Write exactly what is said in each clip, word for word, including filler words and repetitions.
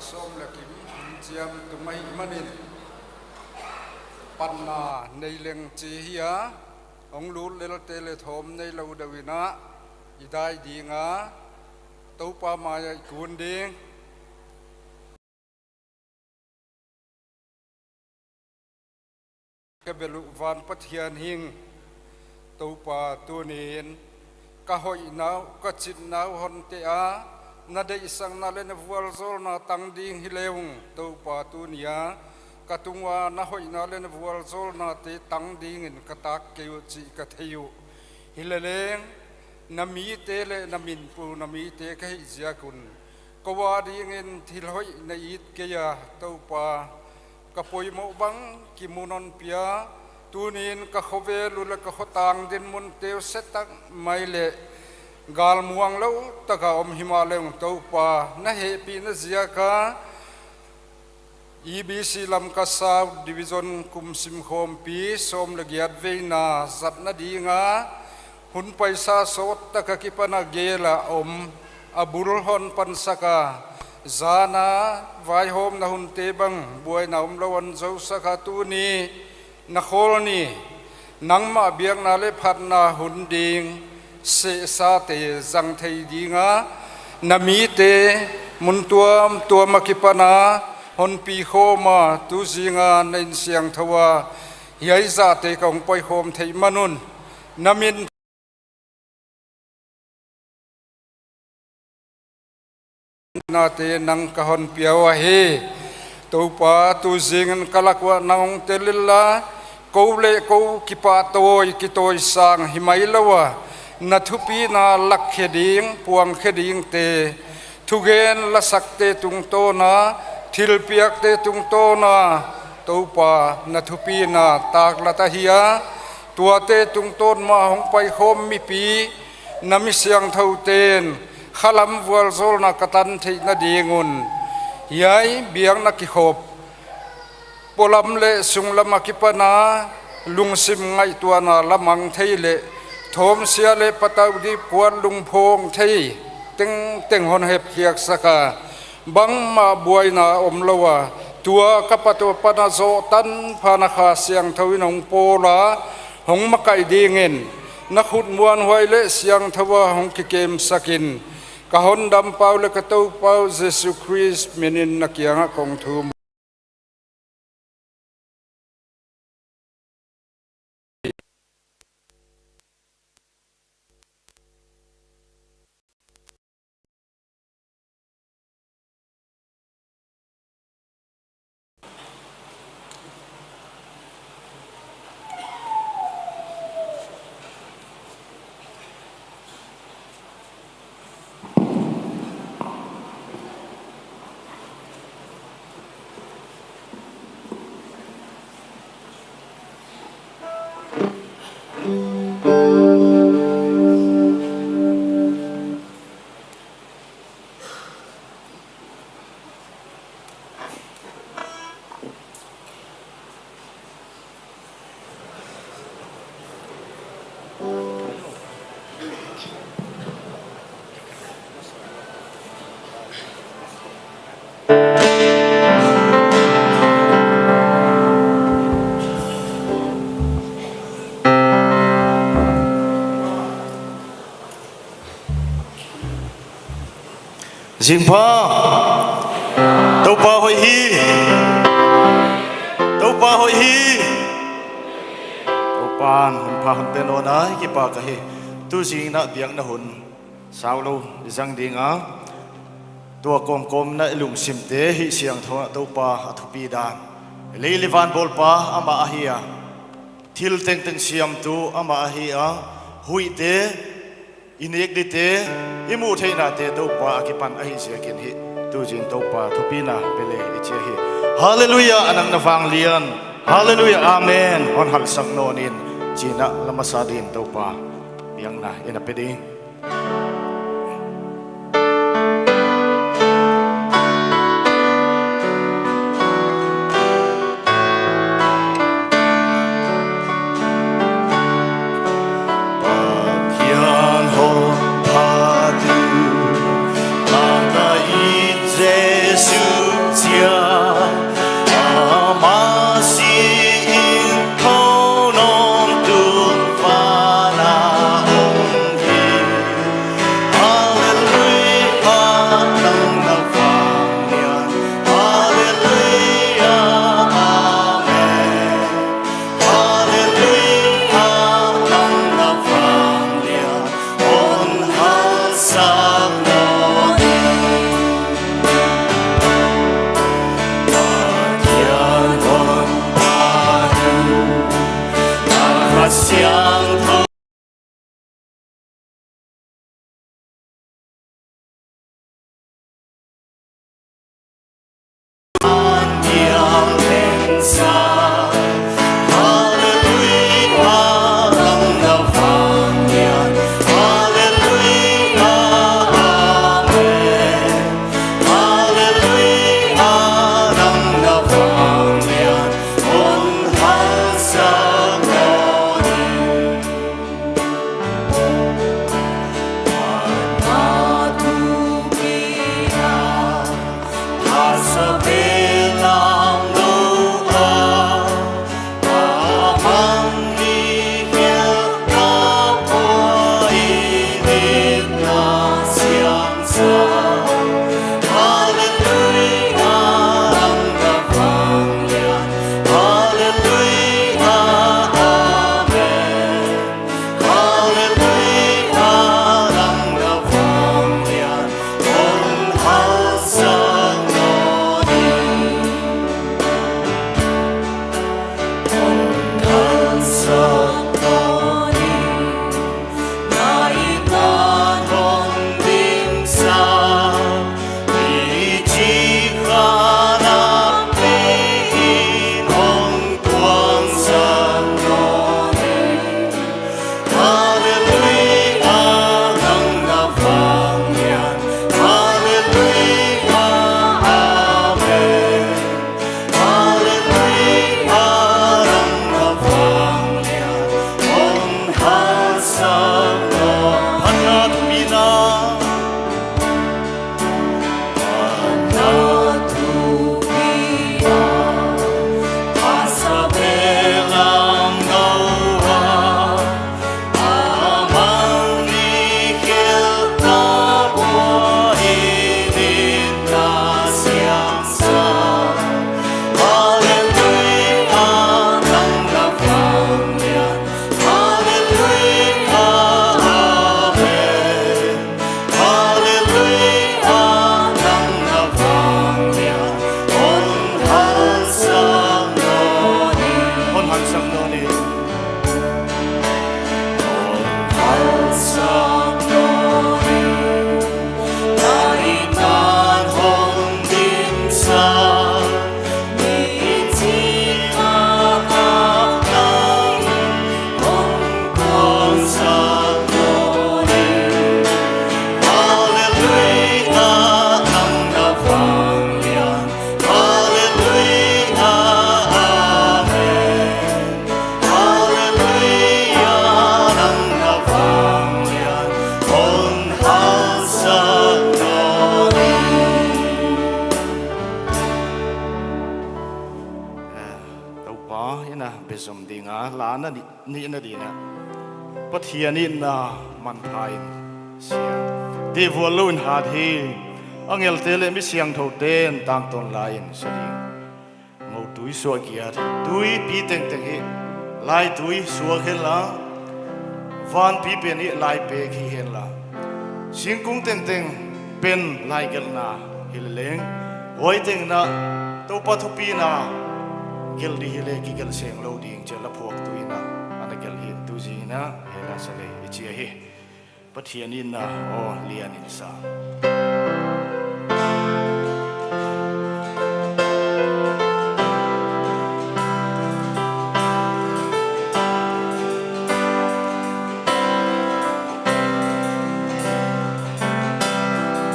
Sawm leh kim hun chiam tung ahih manin, panna nei leng chi hi a, hong lut lelte leh thawm neilou deuh in, i dai ding a, Toupa mai ah i kun ding. Ka bel uh van Pathian hing, Toupa tuni'n ka hoihna uh, ka chitna uh hon teh a, na deihsakna leh na vualzawlna tang ding hi leng, Toupa tuni a ka tung ua na hoihna leh na vualzawlnate tang dingin ka tak kei uh chih ka thei uh. Hileleng, na mite leh na min pu na mite ka hih ziak un, kou a dingin thil hoih na it kei a, Toupa, ka poimoh bang kimu hon pia. Tuni'n ka khovel uh leh ka khotang dinmun teuh se tak mai leh galmuang lou taka om himahleng, Toupa, na hehpihna ziak a, E B C Lamka South Division kum sim khawmpi sawm leh giat veina zatna ding a hun paisa sawt tak a kipan a gel a om, a bul hon pansak a, zan a vaihawmna hunte bang buaina omlou hon zousak a, tuni na khawl ni, nangmah biakna leh phatna hun ding sehsate zang thei ding a, na mite mun tuamtuam a kipan a hon pi khawm a, tu zing a na inn siangthou ah hiai zahte ka hong paikhawm theih man un, na min nate nang ka hon pia uh ahi. Toupa, tu zingin ka lak uah nang hong tel inla, kou leh kou kipahtawi kitawisang himailou a, na thupina lakkhe ding, puangkhe dingte, thugen lasakte tungtawn a, thilpiakte tungtawn a, Toupa, na thupina taklat ahi a, tuate tungtawn mah hong paikhawm mipi, na mi siangthoute'n khalam vualzawlna ka tan theihna ding un, hiai biakna kikhop polam leh sunglam a kipan a lungsim ngaihtuahna la mang thei leh thawmsia leh patau dip kuat lungphawng thei tengteng hon hepkhiaksak a, bangmah buaina omlou a, tua ka pat uh apan a zoh tanpha na Kha Siangthou in hong pawl a, hong makaih dingin, na khut muanhuai leh siangthou a hong kikemsak in, ka Hondampa uh leh ka Toupa uh Jesu Khrist min in na kiang ah kong thum. Zingpha, Toupa hoih hi. Toupa hoih hi. Toupa'n hun pha hun pe nawn a, i kipak ahi. Tu zing in biakna hun saulou i zang ding a, tua kawmkawm in i lungsimte hih siangthou ah Toupa a thupi dan. Lei leh van bawlpa amah ahi a, thil tengteng siamtu amah ahi a, huihte, i nek dingte, i muh theihnate Toupa a kipan ahih ziakin hih tu zing Toupa thupina pe leh i chi ahi. Hallelujah, a nang na vanglian. Hallelujah, amen. Hon halhsak nawn in, chi in la masa dingin Toupa biakna i na pe ding. Pathian hon phat uh, Tangka in Jesu Siangthou. Toupa in a bezom ding a, la na ni, nihna ding a, Pathian in a manpha in sia. Ti vual lou in hat hi, angelte leh mi siangthou ten tangtawn lai in sa ding. Ngou tui suah giat, tuipi tengteng hi, lai tui suak hen la, vanpi pen hi lai pek hi hen la. Singkung tengteng pen lai gelhna hi leleng, huai teng in a Toupa thupina gelh di hi leh kigelh seng lou ding chia la phuaktu in a, ana gelh hi tu zing in a, hela sa leh i chi ahi. Pathian in a, aw lian in sa.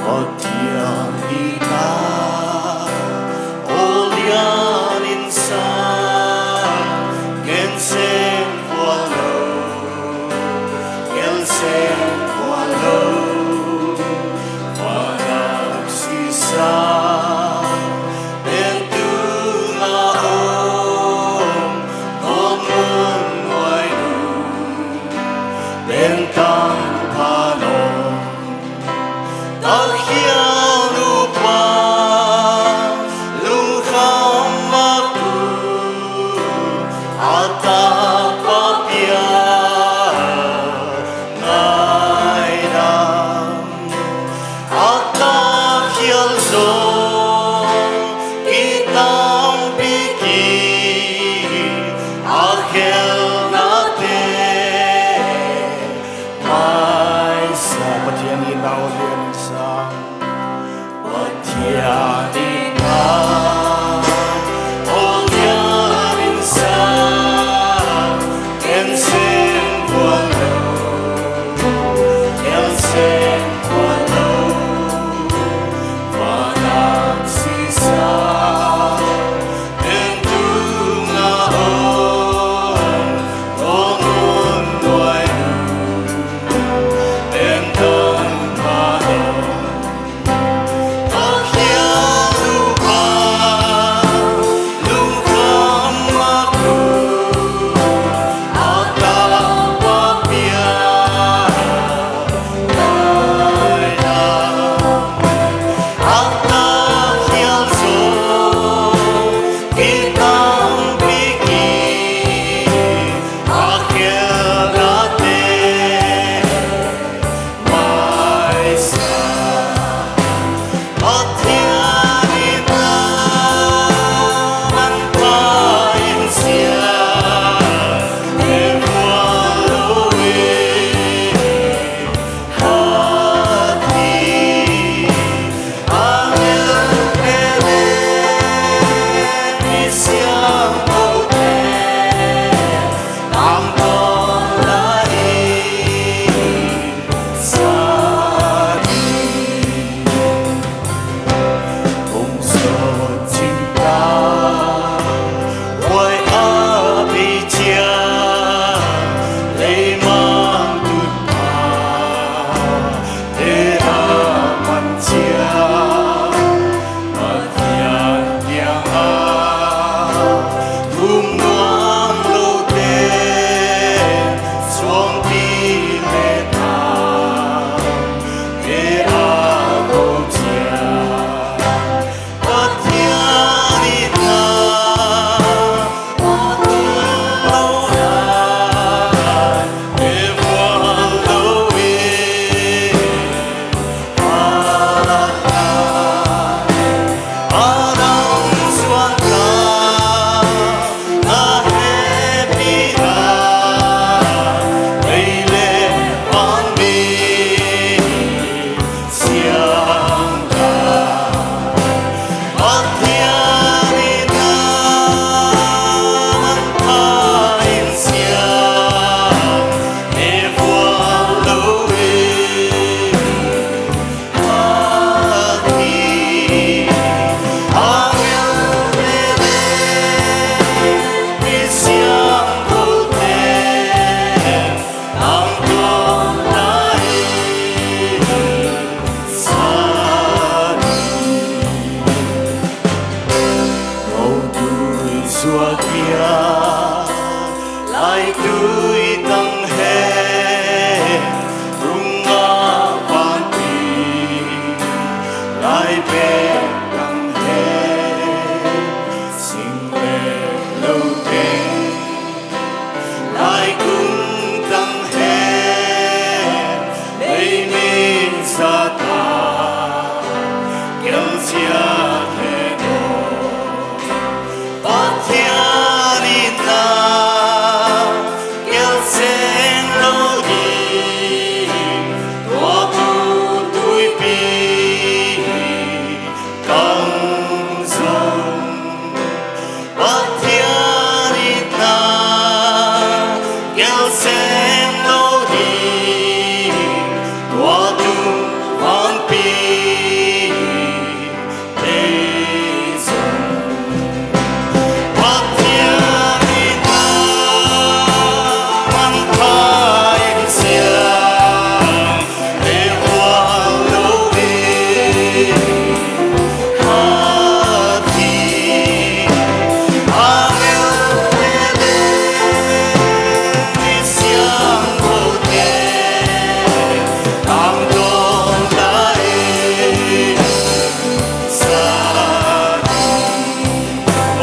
Pathian in a, aw lian in sa, gen seng vual lou, gen seng vual lou, Father.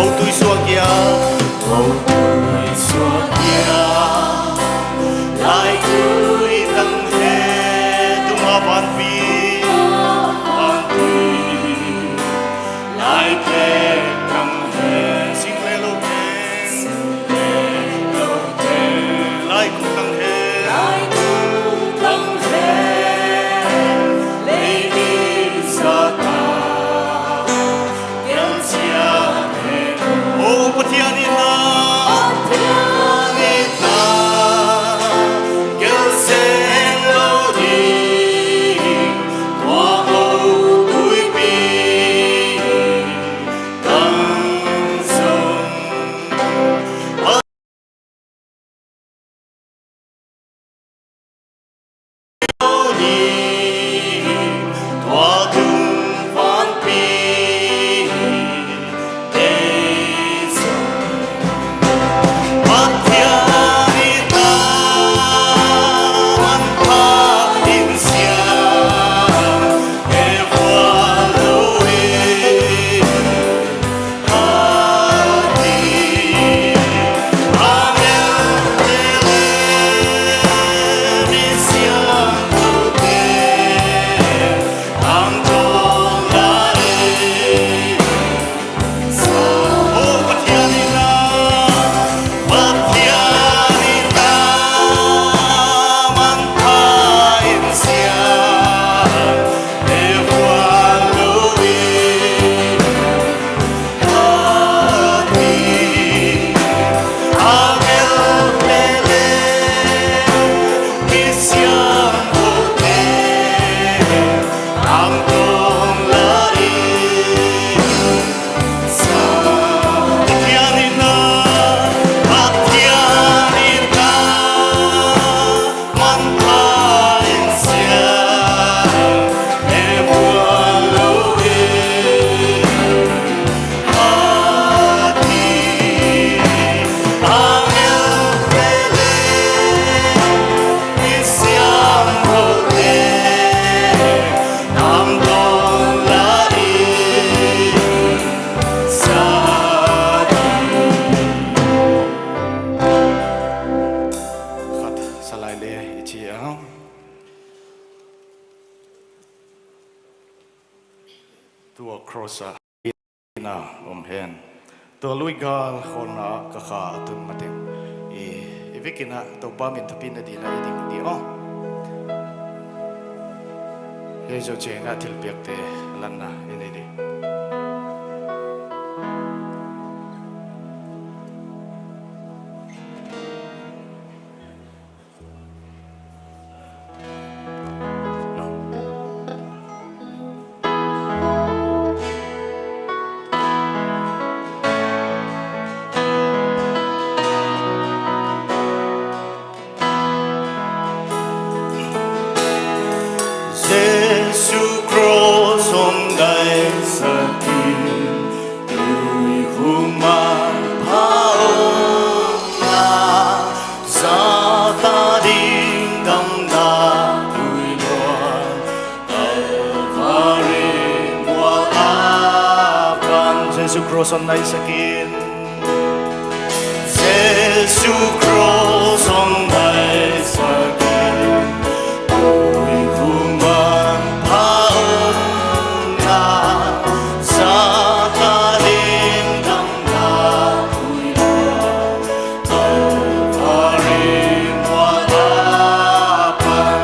Houtui suak ia, houtui suak ia, lai tui tang hen, tuma vanpi, vanpi, lai tui tang hen, sing leh lou teng, sing leh lou teng, lai kut tang hen, lai kut tang hen, lei ni sa ta. Oh, Pathian in a, Pathian in a, gel seng lou ding, tua houtui pi tang zong. Khat salai le i chi a. Tua cross a na om hen. Tua lui gal khawlna ka kha a tun mateng i, i vekin a Toupa min thupina dingin i ding di aw. Hiai zoh chiangin a thilpiakte lanna i nei di. Jesu cross hon dai sak in, tui khum a pha om na, zat a ding gamdang tui luang, Kalvari mual apan. Jesu cross hon dai sak in. Jesu cross hon dai sak in, tui khum a pha om na, zat a ding gamdang tui luang, Kalvari mual apan.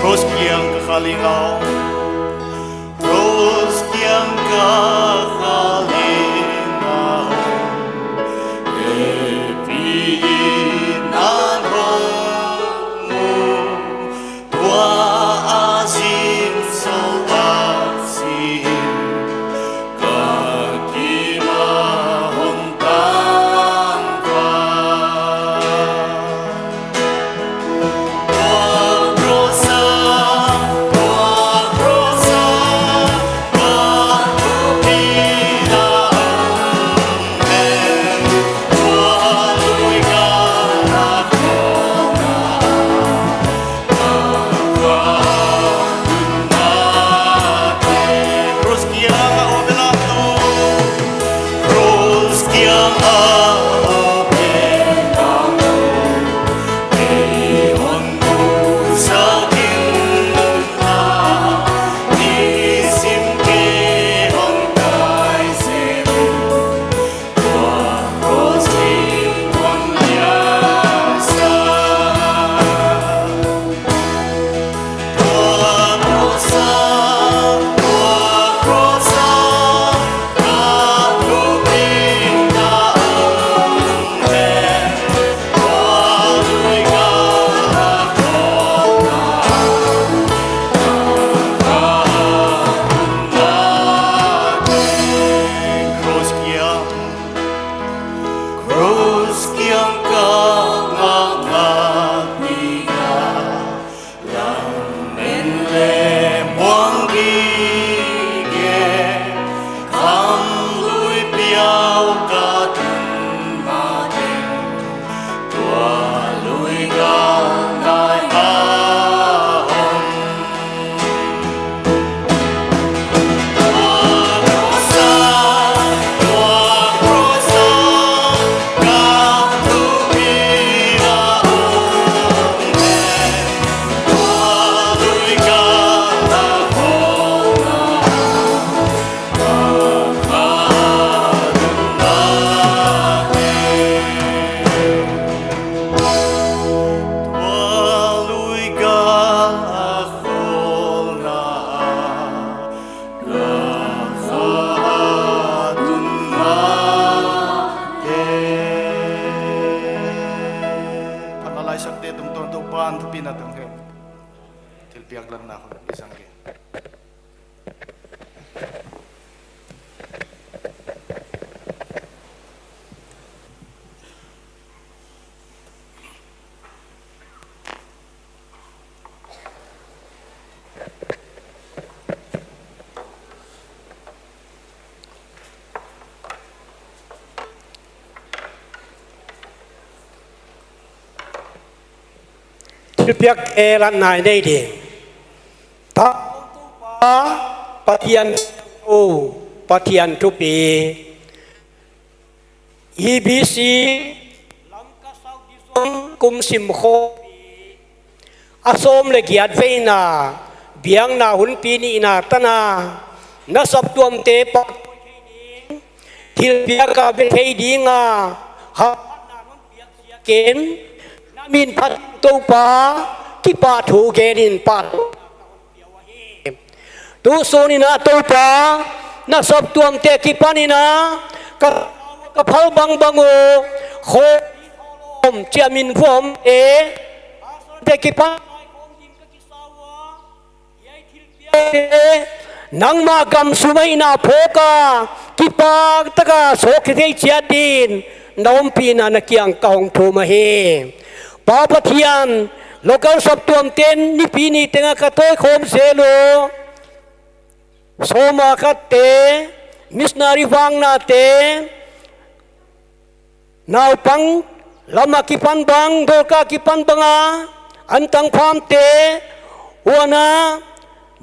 Cross kiang ka khaling a om. Cross kiang ka khaling a om. E pi in an hong mu. Tua a zin so a sin. Ka kim a hon tan va. Cross kiang ka ngakngak ding a, lam en le muang gige, khamlui piau ka tun ma teng, tua lui ka ngai a om. Phatna laisakte tungtawn Toupa'n thupina tang hen. Thilpiak lamna hun i zang ke. Piak e lan nai nei ding. Ta pa Pathian, o Pathian thupi. E B C Lamka South Division kum sim khawm a sawm leh giat veina biakna hunpi nihna tan a, na saptuamte pahtawi thei ding, thilpiak a be thei ding a, hahphatna non piak ziakin, na min phat Toupa, kipahthu genin phat. Tu sun in a Toupa, na saptuamte kipan in a, ka, ka phal bangbang uh, khawm, chia min vuam e, te kipan, nangmah gam sung ah i na phawk a, kipak taka sawk thei chiat din, na ompihna na kiang ka hong thum ahi. Pa Pathian, local saptuamte'n nipi ni teng a ka tawi khawm zel uh. Sawma khatte, missionary vangnate, naupang lam a kipan bang, dawlka kipan bang a, antang phamte, huan a,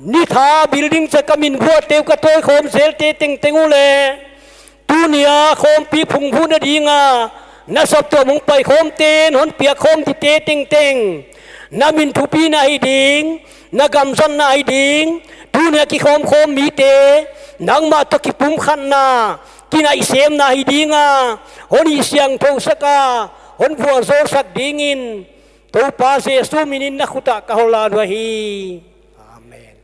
nitha building cha ka min vuate uh ka tawi khawm zelte tengteng uh leh, tuni a khawmpi phungvuhna ding a, na saptuam hong pai khawmte'n hon piak khawm dingte tengteng, na min thupina hi ding, na gam zatna hi ding, tuni a kikhawm khawm mite, nangmah toh kipumkhatna, kinaihsiamna hi ding a, hon hihsiangthou sak a, hon vualzawl sak dingin, Toupa Jesu min in na khut ah ka hon la uh ahi. Amen.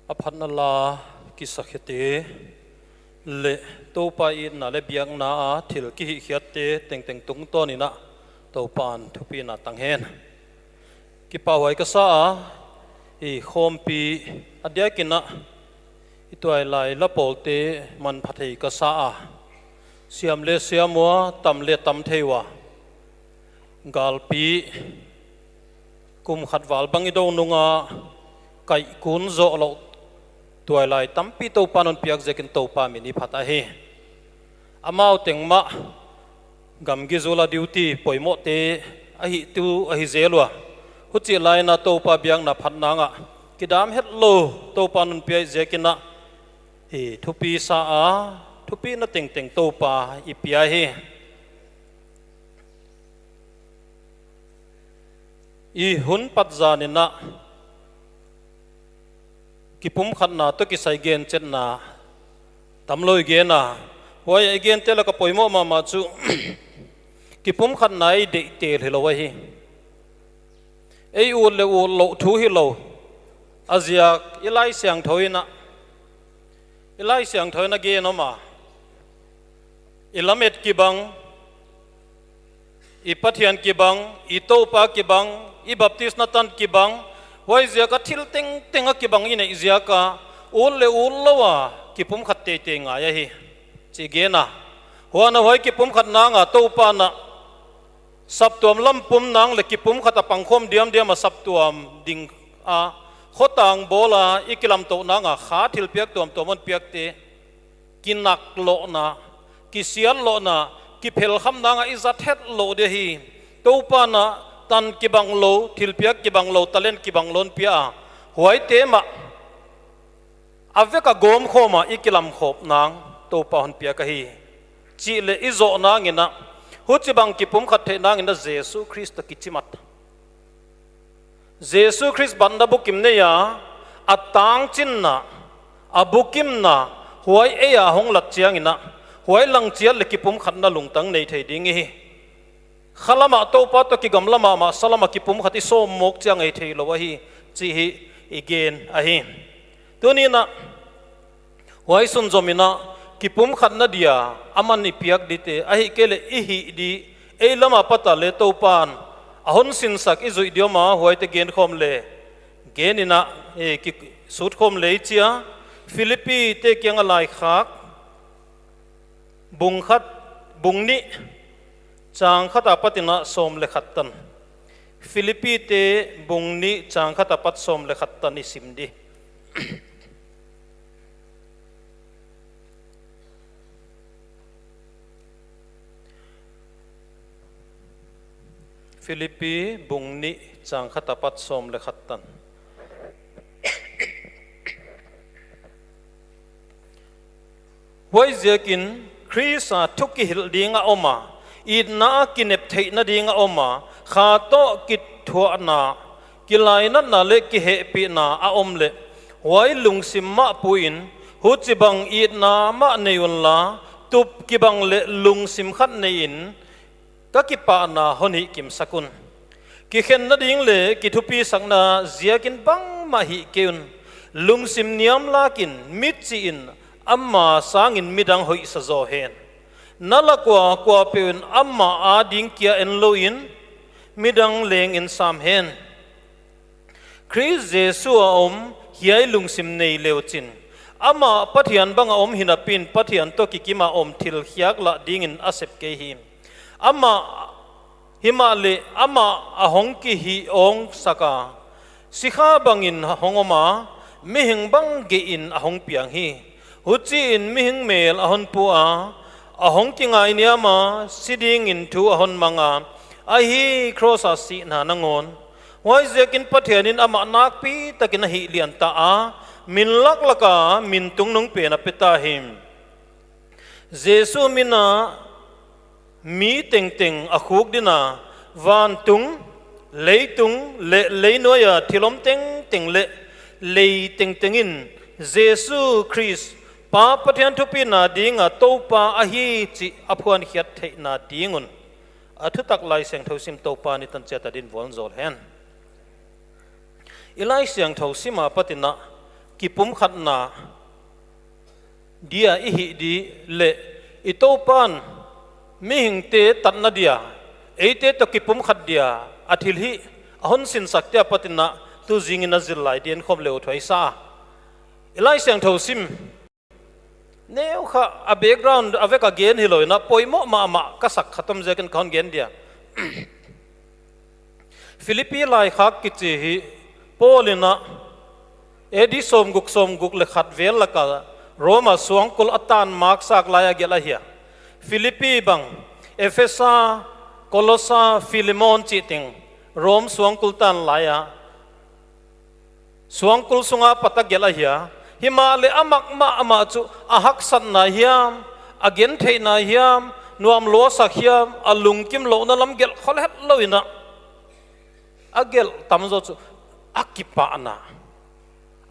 A phatna la kisakhete leh Toupa itna leh biakna a thil kihihkhiatte tengteng tungtawn in ah Toupa'n thupina tang hen. Kipahhuai ka sa a, i khawmpi a diak in ah i tuailai la pawlte manpha thei ka sa a. Siam leh siam ua, tam leh tam thei ua. Galpi kum khat val bang i do nung a, kaikun zoh louh tuailai tampi Toupa'n hon piak ziakin Toupa min i phat ahi. Amau teng mah gamgi zul a duty poimohte ahi tu ahi zel ua. Huchih lai in ah Toupa biakna phat nang ah kidam hetlou Toupa'n hon piak ziakin ah i thupi sa a, thupina tengteng Toupa i pia hi. I hun pat zan in ah kipumkhatna toh kisai gen chetna tamlou i gen a. Huai i gente lak a poimoh mahmah chu kipumkhatna i deihtel hilou ahi. Ei ut leh ut louh thu hilou. A ziak i Laisiangthou in ah, i Laisiangthou in a gen om a, i lamet kibang, i Pathian kibang, i Toupa kibang, i baptisna tan kibang, huaiziak a thil tengteng a kibang i neih ziak a ut leh ut lou a kipumkhat teitei ngai ahi, chi gen a. Huan a huai kipumkhat nang a Toupa'n ah saptuam lam pum nang leh kipumkhat a pangkhawm diamdiam a saptuam ding a, khotang bawl a i kilamtou nang a kha thilpiak tuamtuam hon piakte, kinaklouhna, kisiatlouhna, kiphelkham nang a i zat hetlou di hi. Toupa'n ah tan kibanglou, thilpiak kibanglou, talent kibanglou hon pia a, huaite mah a vek a gawmkhawm a i kilamkhawm nang Toupa hon piak ahi chih leh i zoh nang in ah, huchibang kipumkhat theih nang in ah Jesu Khrist toh kichimat. Jesu Khrist batna bukim nei a, a tangchinna, a bukimna, huai ei a hong lat chiang in ah, huai lang chiat leh kipumkhatna lungtang nei thei ding i hi. Khalam ah Toupa toh kigamla mahmah, salam ah kipumkhat i sawm mawk chiang ei theilou ahi, chih i gen ahi. Tuni in ah huai sunzom in ah kipumkhatna dia aman i piak dite, ahihkeileh i hih di, ei lam apat a leh Toupa'n a hon sinsak i zuih di om a, huaite genkhawm leh, gen in ah, eh, ki, sutkhawm leh i chi a. Philippite kiang a laikhak, bung khat, bung nih, chang khat apat in ah sawm leh khat tan. Philippite bung nih chang khat apat sawm leh khat tan i sim di. Philippi bung nih chang khat apat sawm leh khat tan. Huaiziakin Khrist a thu kihilh ding a om a, itna a kinep theihna ding a om a, kha toh kithuahna, kilainatna leh kihehpihna a om leh, huai lungsim mah pui in, huchibang itna mah nei unla, tup kibang leh lungsim khat nei in, ka kipahna hon hihkimsak un. Kikhenna ding leh kithupisakna ziakin bangmah hih kei un. Lungsim niamlak in, mi chih in, ama sangin midang hoihsa zaw hen. Na lak ua kuapeuh in ama ading kia en lou in, midang leng en sam hen. Khrist Jesu a om hiai lungsim nei le uchin, amah Pathian bang a om hinapi in Pathian toh kikim a om thil khiak lah dingin a sep kei hi. Amah, himahleh amah a hong kihihawngsak a, sikha bangin hong om a, mihing bang gei in a hong piang hi. Huchiin mihing mel a hon pua, a hong kingainiam a, si dingin thu a hon mang a, ahi, cross a sihna nangawn. Huaiziakin Pathian in amah nakpi takin a hihlian ta a, min laklak a min tungnungpen a pe ta hi. Jesu min a mi tengteng a khuk ding a, vantung, leitung leh leinuai a thil om tengteng leh lei tengteng in Jesu Khrist, Pa Pathian thupina ding a Toupa ahi chih a phuankhiat theihna ding un. A thutak Laisiangthou sim Toupa'n i tan chiat a din vualzawl hen. I Laisiangthou sim apat in a, kipumkhatna dia i hih di leh i Toupan mihingte tatna dia eite toh kipumkhat dia a thilhih a hon sinsakte apat in a tu zingin a zil lai ding khawm leh thuaisa. I Laisiangthou sim neukha a background a vek a gen hilou in a poimoh mahmah ka sak khat om ziakin ka hon gen dia. Philippi laikhak kichi hi Paul in a A D sawmguk, sawmguk leh khat vel laka Roma suangkul a tan maksak lai a gelh ahi a. Philippi bang, Ephesa, Kolosa, Filemon chih teng Rom suangkul tan lai a suangkul sunga pat a gelh ahi a. Himahleh a mak mahmah chu a haksatna hiam, a gentheihna hiam, nuamlou a sak hiam, a lungkimlouhna lam gelh khol hetlou in a, a gelh tamzaw chu a kipahna,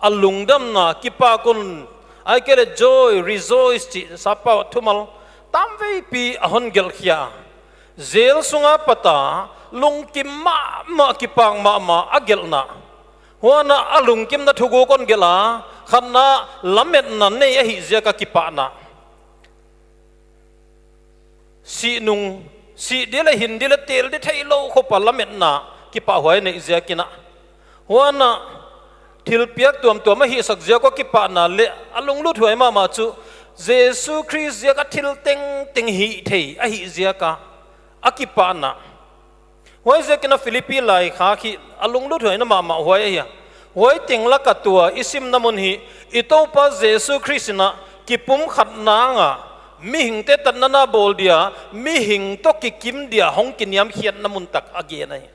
a lungdamna, kipak un, ahihkeileh joy, rejoice chih sappau thumal tamveipi a hon gelh khia. Jail sunga pat a lungkim mahmah, kipak mahmah a gelhna, huan a lungkimna thuguk hon gelh a, khatna lametna nei ahih ziak a kipahna. Sih nung, sih di leh hin di leh tel di theilou khop a lametna kipahhuai neih ziakin a, huan a thilpiak tuamtuam a hihsak ziak a kipahna leh a lungluthuai mahmah chu Jesu Khrist ziak a thil tengteng hih thei ahih ziak a, a kipahna. Huaiziakin a Philippi laikhak hi a lungluthuaina mahmah huai ahi a. Huai teng laka tua i simna mun hi i Toupa Jesu Khrist in a kipumkhatna anga mihingte tatna a bawl dia, mihing toh kikim dia hong kiniamkhiatna mun tak a gen ahi.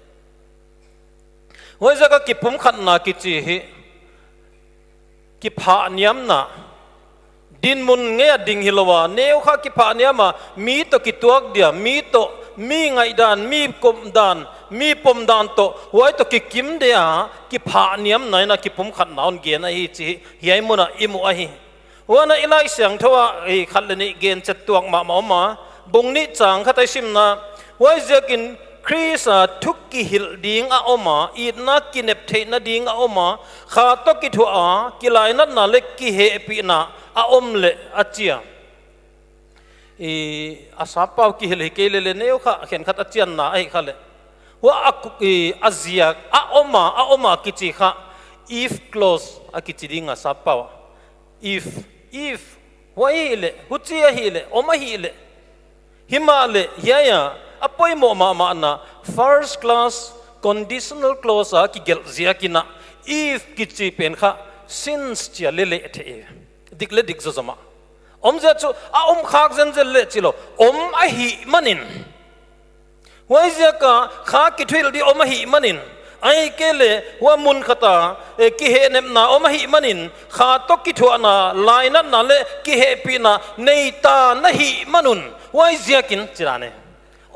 Huaiziak a kipumkhatna kichi hi kiphahniamna, dinmun ngei a ding hilou a, neukha kiphahniam a, mi toh kituak dia, mi toh, mi ngaihdan, mi komdan, mi pomdan toh, huai toh kikim dia kiphahniamna in a kipumkhatna hon gen ahi chih hiai mun a i mu ahi. Huan a i Laisiangthou a, eh, khat leh nih gen chet tuak mahmah om a, bung nih chang khat a i simna, huaiziakin Khrist a thu kihilh ding a om a, itna kinep theihna ding a om a, kha toh kithuah a, kilainatna leh kihehpihna a om leh a chi a. I, a sappau kihilh hi kei leh leh neukha khenkhat a chianna ahi kha leh. Huan a ku-, i, a ziak, a om a, a om a kichi kha if clause a kichi ding a sappau a. If, if, huai ahihleh, huchi ahihleh, om ahihleh. Himahleh, hiai a, a poimoh mahmahna, first clause, conditional clause a kigelh ziakin a, if kichi pen kha, since chi a leh leh thei. Dik leh dik zomzom a. Omzia chu, a om khak zenzen leh chilou, om ahihmanin. Huaiziak a kha kithuilh di om ahihmanin, ahihkeileh huai mun khat a, eh, kihehnepna om ahihmanin, kha toh kithuahna, lainatna leh kihehpihna neita na hihman un, huaiziakin chi dan e.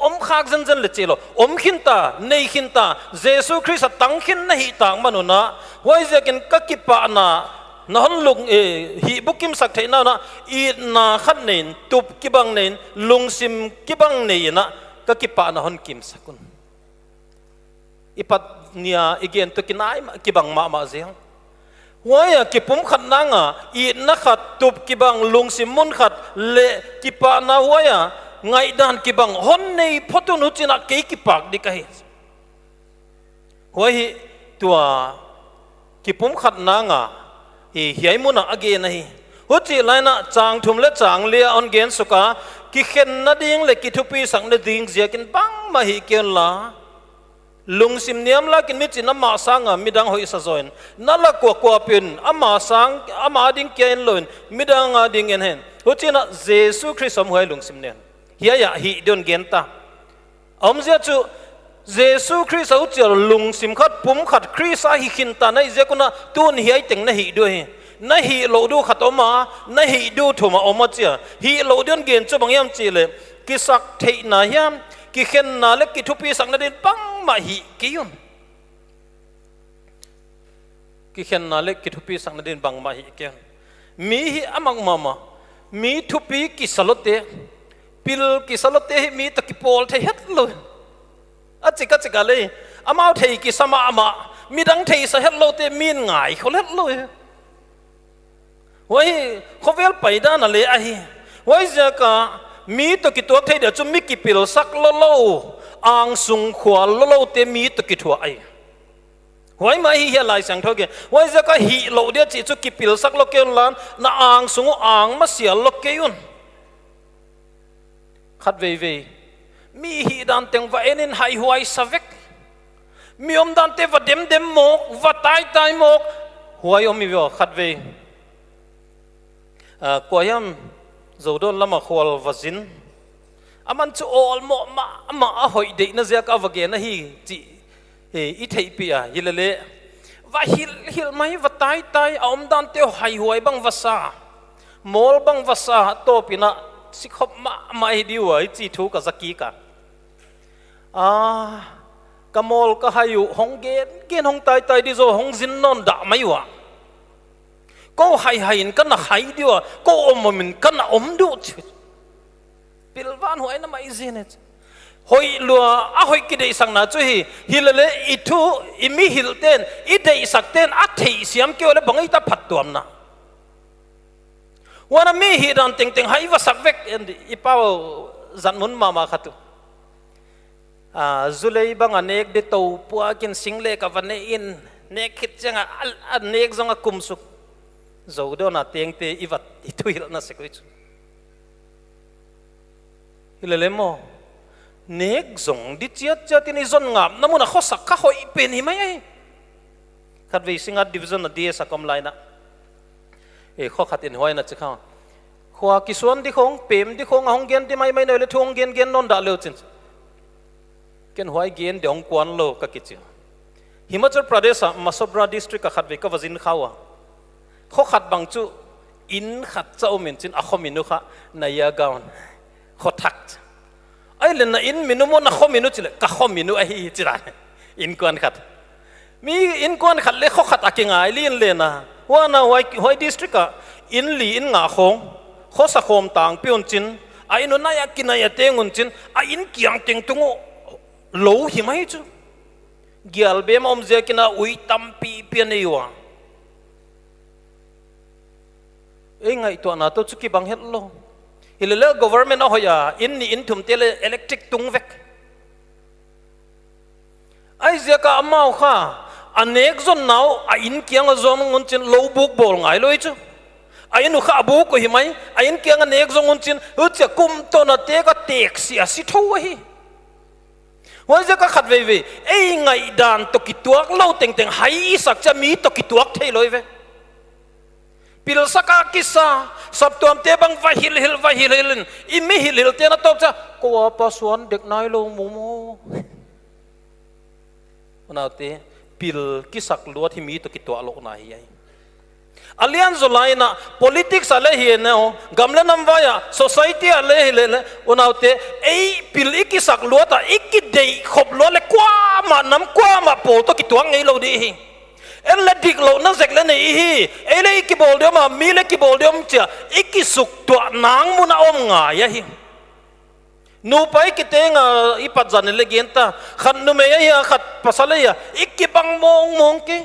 Om khak zenzen leh chilou, om khinta, nei khinta, Jesu Khrist a tang khin na hih tak man un a, huaiziakin ka kipahna, na hon lung, eh, hih bukimsak theihna un a, itna khat nei in, tup kibang nei in, lungsim kibang nei in a, ka kipahna hon kimsak un. I pat nia i gen toh kinai mah, kibang mahmah zel. Huai a kipumkhatna anga, itna khat, tup kibang, lungsim mun khat, leh kipahna huai a, ngaihdan kibang, hon nei phot un, huchi'n a kei kipak di ka hi. Huai hi tua kipumkhatna anga i hiai mun a a gen ahi. Huchih lai in a chang thum leh chang li a hon gen suk a, kikhenna ding leh kithupisakna ding ziakin bangmah hih kei unla, lungsim niamlakin michi'n ama sang a midang hoihsa zaw in, na lak kuakuapi in ama sang, ama ding kia en lou in, midang a ding en hen. Huchi'n a Jesu Khrist om huai lungsim nen. Hiai a hih ding hon gen ta. Omzia chu, Jesu Khrist a huchi a lungsim khat, pum khat, Khrist a hih khinta na hih ziak un a, tun hiai teng na hih di uh hi. Na hihlouh di uh khat om a, na hih di uh thum a om a chi a. Hihlouh ding hon gen chu bang hiam chih leh, kisaktheihna hiam, kikhenna leh kithupisakna ding bangmah hih kei un. Kikhenna leh kithupisakna ding bangmah hih kei un. Mi hi a mak mahmah. Mi thupi kisa loute, pil kisa loute hi mi toh kipawl thei hetlou. A chik a chik a leh, amau thei kisa mahmah, midang theisa hetloute mi'n ngaikhol hetlou. Huai khovel paidan a leh ahi. Huaiziak a mi toh kituak thei dia chu mi kipilsak lolo, angsung khual lolote mi toh kithuah ahi. Huai mah ahi hiai Laisiangthou gen. Huaiziak a hih louh dia chih chu kipilsak lou kei unla, na angsung uh ang masial lou kei un. Khatveivei mi hihdan teng va en in haihuai sa vek. Mi omdante va demdem mawk, va taitai mawk. Huai om hi ve aw khatvei. Ah, kuahiam Zodawn lam a khual va zin. Aman chu awlmoh mahmah a, hoih deihna ziak a va gen ahi chih, eh, i theihpih a, hilele va hilhhilh mai, va taitai, a omdante haihuai bang va sa, mawl bang va sa, tawpin a sikhop mahmah hi di ua i chih thu ka za kik a. Ah, ka mawl ka hai uh hong gen, gen hong taitai di zaw hong zin nawn dah mai ua. Kou haihai in ka na hai di ua, kou omom in ka na om di uh chi. Pilvan huai na mai zin e. Hoih lua a hoih kideihsakna chu hi, hilele i thu, i mi hilhten, i deihsakten a theihsiam kei uleh bang ei ta phattuamna. Huan a mi hihdan tengteng hai va sak vek en di, i pau zat mun mahmah khat uh. Ah, zulei bang a nek di tou puak in sing leh ka va ne in, nek khit chiang a, a, a nek zong a kum suk. Zodawn a tengte i vat i thuhilhna sek uh chu. Hilele maw. Nek zong di chiatchiat in i zon ngapna mun a khosak kha hoih pen hi mai ahi. Khatvei Singngat Division a D S a ka om lai in a. Eh, kho khat in huai in a chi kha. Khua kisuan di khong, pem di khong, a hong gen di maimai naw leh thu hong gen gen nawn dah leu chin. Ken huai gen di hong kuan lou ka kichi. Himachal Pradesh a Masobra District a khatvei ka va zin kha ua. Kho khat bang chu inn khat cha om in chin a kho min uh kha Naya Gaon. Kho thak. Ai leh na inn min uh maw na kho min uh chi leh, ka kho min uh ahi chi lai. Innkuan khat. Mi innkuan khat leh kho khat a kingai li in leh na. Huan a huai, huai district a inn li inn nga khong. Khosa khawm tangpi un chin. A inn uh nai a kinai a teng un chin. A inn kiang teng tung uh lou hi mai chu. Gial bem a om ziak in a ui tampipi a nei ua. Ei ngaihtuahna toh chu kibang hetlou. Hilele government a hoih a, inn nih inn thumte leh electric tung vek. Huaiziak a amau kha, a nek zonna uh, a inn kiang a zong un chin lou buk bawl ngai lou hi chu. A inn uh kha a buk uh hi mai, a inn kiang a nek zong un chin, huchia kum tawna tek a tek si a si thou ahi. Huaiziak a khatveivei, ei ngaihdan toh kituak lou tengteng hai i sak chia mi toh kituak thei lou hi ve. Pilsak a kisa, saptuamte bang va hilhhilh, va hilhhilh in, i mi hilhhilhte na tawp chia, kou a pa suan dek nailou mu maw. Unaute, pil kisak luat hi mi toh kituak louhna hi ahi. A lian zaw lai in a, politics a leh hi neu, gam leh nam vai a, society a leh hi leh leh, unaute, ei pil i kisak luat a, i kideih khop luat leh kuamah nam kuamah pawl toh kituak ngei lou di hi. En leh diklouhna zek leh nei hi, ei leh i kibawl di om a, mi leh kibawl di om chia, i kisuktuah nang mun a om ngai ahi. Nupa i kiteng a i pat zan in leh gen ta, khat numei ahi a, khat pasal ahi a, i kibang mawngmawng kei.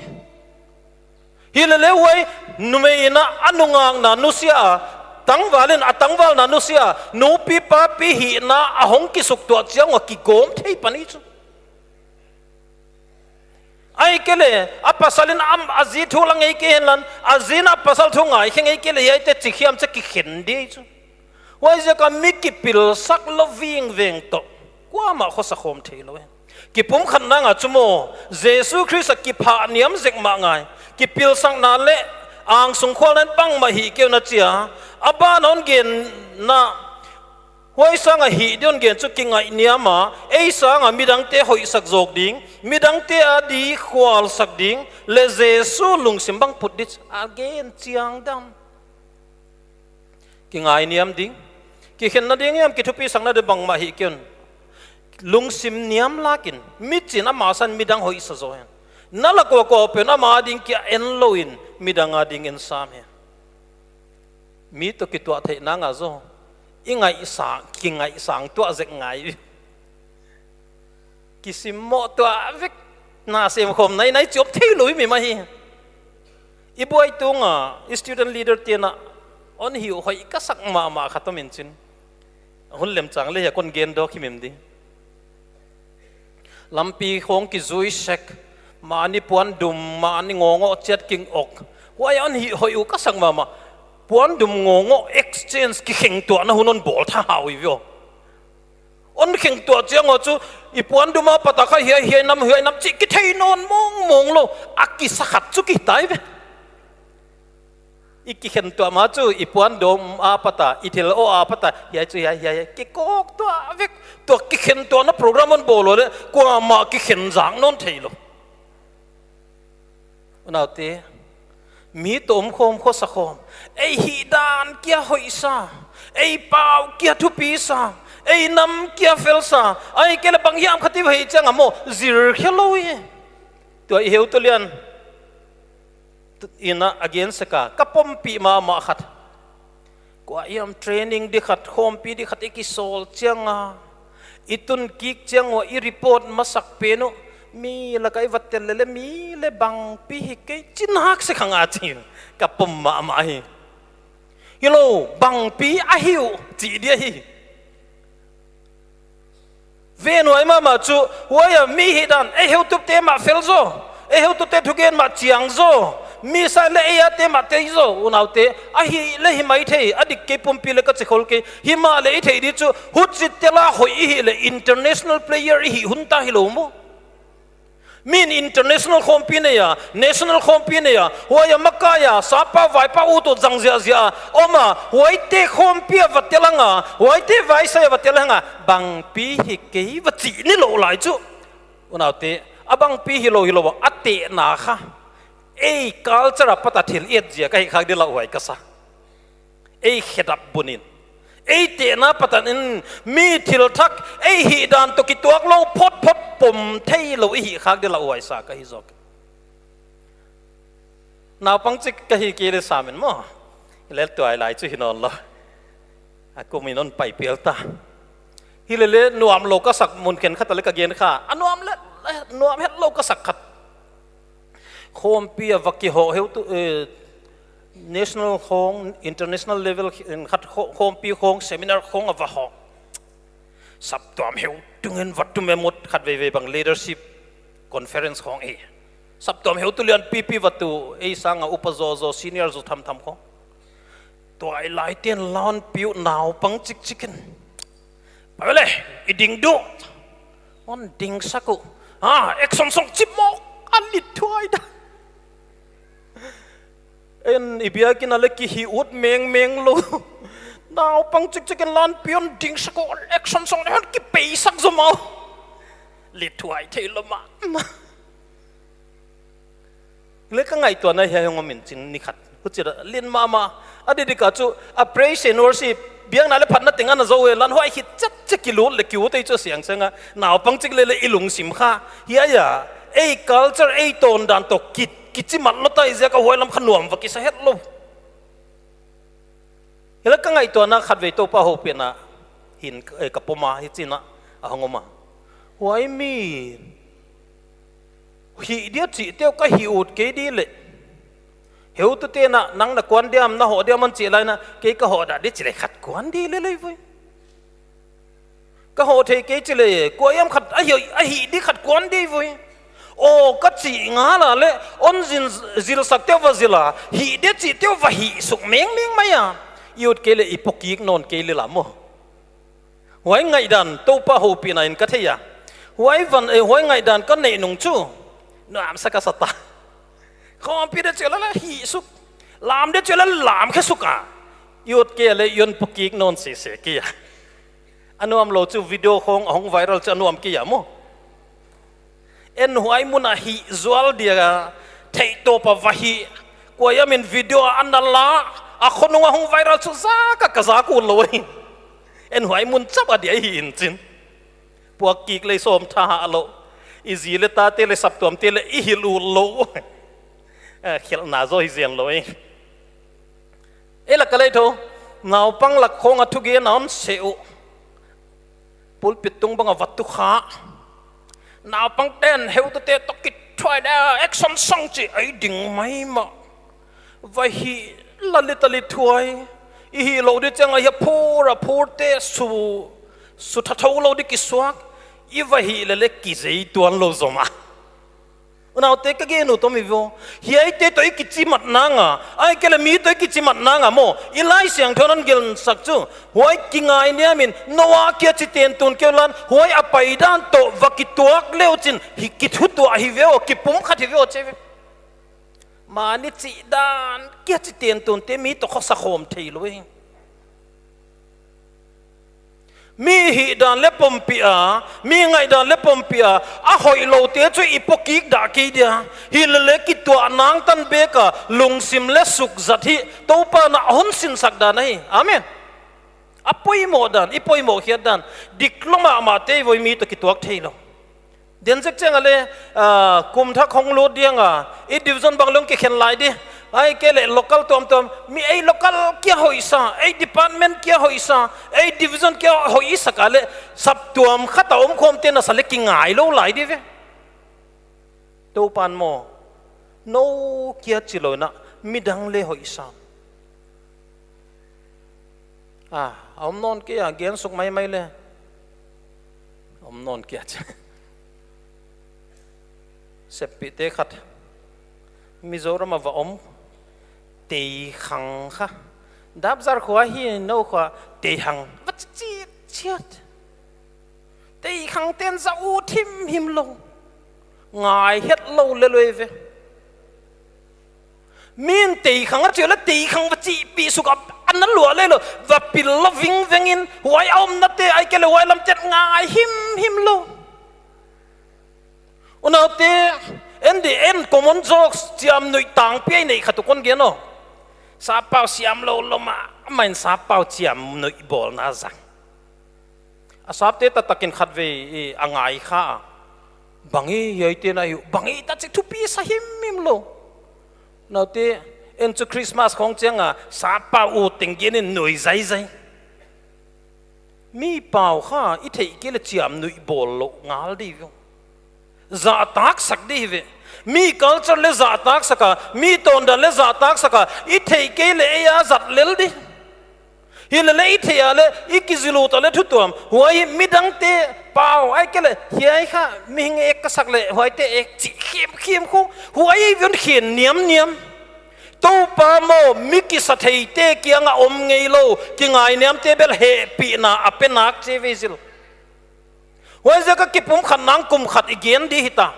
Hilele huai, numei in a a nungakna nusia a, tangval in a tangvalna nusia a, nupi papi hihna a hong kisuktuah chiang ua kigawm thei pan hi chu. Ahihkeileh, a pasal in a, a zi thu la ngei kei henla, a zi in a pasal thu ngaikhe ngei kei leh hiaite chikhiam chia kikhen di chu. Huaiziak a mi kipilsak lou vingveng toh, kuamah khosa khawm thei lou hi. Kipumkhatna nga chu maw, Jesu Khrist a kiphah niam zek mah ngai, kipilsakna leh angsung khualna in bangmah hih kei un a chi a, a ban a hon genna, huai sang a hih di hon gen chu kingaihniam a, ei sang a midangte hoihsak zawk ding, midangte a di khualsak ding, leh Jesu lungsim bang phut di a gen chiang dan. Kingaihniam ding, kikhenna ding hiam kithupisakna di bangmah hih kei un. Lungsim niam lak in, mi chin a masa in midang hoihsa zaw hen. Na lak ua kuapeuh in ama ding kia en lou in, midang a ding en sam hi. Mi toh kituah theihna nga zaw, i ngaihsang, kingaihsang tuah zek ngai. Kisimmoh tuah vek, na sem khawm nainai chiop thei lou hi mi mah hi. I buai tung a, i student leader te'n a, hon hih hoih ka sak mahmah khat om in chin. Hun lem chang leh hiai kon gen dawk himhim di. Lampi khong kizui sek, mahni puandum, mahni ngawngawh chiat king ok. Huai hon hih hoih uh ka sak mahmah. Puandum ngawngawh exchange kikhentuahna hun hon bawl tha hau i vio. Hon khentuah chiang uh chu, i puandum apat a kha hiai, hiai nam, hiai nam chih kithei nawn mawngmawng lou. A kisa khat chu kitai ve. I kikhentuah ma chu, i puandum apat a, i thil aw apat a, hiai chu hiai, hiai, hiai, kikawktuah vek. Tua kikhentuahna program hon bawl leh, kuamah kikhen zak nawn theilou. Unaute, mi toh omkhawm khosa khawm. Ei hihdan kia hoihsa. Ei pau kia thupisa. Ei nam kia felsa. Ahihkeileh bang hiam khat i va hih chiang a maw, zil khe lou hi. Tua i heutu lian in a gen sek a, ka pompih mahmah khat. Kua hiam training di khat, khawmpi di khat i kisawl chiang a, i tun kik chiang ua i report masak pen uh, mi lak a i va tel leh leh mi leh bangpi hi kei chin hak sek hang a chi. Ka pom mahmah hi. Hilou, bangpi ahi uh, chi dia hi. Ve nuai mahmah chu, huai a mi hihdan, ei heutute mah fel zaw, ei heutute thugen mah chiang zaw, mi sa leh ei ate mah tei zaw, unaute, ahihleh hi maithei, a dik kei pumpi leh ka chi khol kei, himahleh i theih di chu, huchi tel a hoih i hih leh international player i hih hun ta hilou maw. Min international khawmpi nei a, national khawmpi nei a, huai a makai a, sapa vaipa ut uh zang ziahziah a, om a, huaite khawmpi a va tel hang a, huaite vaisai a va tel hang a, bangpi hi kei va chih nilou lai chu. Unaute, a bangpi hilou hilou a, a tehna kha. Ei culture apat a thil et ziak ahi khak di lauhuai ka sa. Ei khedap bun in. Ei tehna apat in mi thil thak, ei hihdan toh kituak lou photphot pom theilou i hih khak di lauhuai sa ka hi zaw. Naupang chik ka hi kei leh sam in maw. Lel tuailai chu hi nawn lou. A kum in hon pai pial ta. Hilele nuam lou ka sak mun khenkhat a leh ka gen kha. A nuam leh, nuam hetlou ka sak khat. Khawmpi a va kihoh heutu, eh, national khong, international level khat kho-, khawmpi khong, seminar khong a va hoh. Saptuam heutu ngen va tum e mut khat veivei bang leadership conference khong e. Saptuam heutu lianpipi va tu, ei sang a upa zaw zaw, senior zaw thamtham khong. Tuailai te'n la hon pi uh naupang chikchik in. Pai leh, i ding duh. Hon dingsak uh. Ha, action song chimawk. A lit thuai dan. En i biakinn a leh kihih ut mengmeng lou. Naupang chikchik in la hon pi hon dingsak uh. Action song leh hon kipeisak zaw mah uh. Lit thuai theilou mah. Leh ka ngaihtuahna hiai hong om in chin ni khat. Huchi a lin mahmah. A didik a chu a praise and worship. Biakna leh phatna teng ana zou e lan huai khit chet chet kilut leh kiut ei chu siangsiang a. Naupang chik leh leh i lungsim kha. Hiai a. Ei culture ei tawndan toh ki, kichimat lou ta i ziak a huai lam kha nuam va kisa hetlou. Hileh ka ngaihtuahna khatvei Toupa houpihna hin, eh, ka pom a hichi in a hong om a. Huai mi hih dia chihte uh ka hih ut kei di leh. Heutute'n a nang na kuan diam na hoh diam hon chih lai in a kei ka hoh dah di chi leh khat kuan di lel ei voi. Ka hoh thei kei chi leh, kuahiam khat a hih, a hih di khat kuan di voi. Aw, ka chih ngal a leh, hon zin, zilsakte uh va zil a, hih di chihte uh va hih suk mengmeng mai a. I ut kei leh i pokik nawn kei lel a maw. Huai ngaihdan, Toupa houpihna in ka thei a. Huai van, eh, huai ngaihdan ka neih nung chu. Nuamsa ka sa ta. Khawmpi di chih leh leh hih suk. Lam di chih leh leh lam khe suk a. I ut kei leh i hon pokik nawn sese kei a. A nuam lou chu video khong a hong viral chu a nuam kei a maw. En huai mun a hih zual dia theih tawp a va hih. Kuahiam in video a ana la. A khonung a hong viral chu zak a ka zak ut lou hi. En huai mun chauh a dia hi in chin. Puak kik lei sawm tha ha lou. I zi leh tate leh saptuamte leh i hilh ut lou. Eh, khelhna zaw hi zen lou hi. Ei lak a leh tho, naupang lak khong a thugen a hon seh uh. Pulpit tung bang a va tu kha. Naupangte'n heutute toh kithuai dia, action song chi ei ding mai mah. Va hih leh leh tali thuai. I hih lou di chiang a hi a phur a phur te su, su thathou lou di kisuak. I va hih leh leh kizei tuan lou zom a. Unaute ka gen uh toh mi vo. Hiaite toh i kichimat nang a. Ahihkeileh mi toh i kichimat nang a maw. I Laisiangthou in a gen sak chu. Huai kingainiam in Noa kia chiten tun keu lan. Huai a paidan toh va kituak leu chin. Hi kithutuah hi ve aw, kipumkhat hi ve aw chi ve. Mani chihdan kia chiten tun te mi toh khosa khawm thei lou hi. Mi hihdan leh pompih a, mi ngaihdan leh pompih a, a hoihlou te chu i pokik dah kei dia. Hi leh leh kituah nang tan bek a, lungsim leh suk zat hi, Toupa'n a hon sinsak dan ahi. Amen. A poimoh dan, i poimoh khiat dan, dik lou mahmah te voi mi toh kituak thei lou. Di'n zek chiang a leh, ah, kum thak hong lut diang a, i division bang leng kikhen lai di. Ahihkeileh local tuamtuam, mi ei local kia hoihsa, ei department kia hoihsa, ei division kia hoihsa ka leh, saptuam khat a om khawm te na sa leh kingai lou lai di ve. Toupa'n maw, nou kia chi lou na, midang leh hoihsa. Ah, a om nawn kei a, gen suk maimai leh. Om nawn kei a chi. Seppihte khat. Mizoram a va om. Teikhang kha. Dapzar khua hi nou khua teikhang. Va chi chiat. Teikhang ten za ut himhim lou. Ngai het lou leh lou ve. Min teikhang a chi leh teikhang va chihpih suk a, a na lua leh lou. Va pil lou vingveng in, huai a omna te, ahihkeileh huai lam te ngai himhim lou. Unaute, en di en common jokes, chiamnuih tangpi a i neih khat uh kon gen aw. Sappau siam lou lou mah, a main sappau chiamnuih bawlna zang. A sapte taktak in khatvei i a ngai kha. Bang i hiaite na hi uh, bang i ta chi thupi sa himhim lou. Unaute, en chu Christmas khong chiang a, sappau ut teng gen in nui zaizai. Mi pau kha, i theih kei leh chiamnuih bawl lou ngal di ve. Zahtak sak di ve. Mi culture leh zahtak sak a, mi tawndan leh zahtak sak a, i theih kei leh ei a zat lel di. Hi leh leh i theih a leh, i kizil ut a leh thutuam. Huai midangte pau, ahihkeileh, hiai kha, mihing ek ka sak leh, huaite ek chih khimkhim khu, huai ei vun khin niamniam. Toupa maw, mi kisatheite kiang a om ngei lou, kingainiamte bel hehpihna a pe nak chi ve zil. Huaiziak a kipumkhat nang kum khat i gen di hita.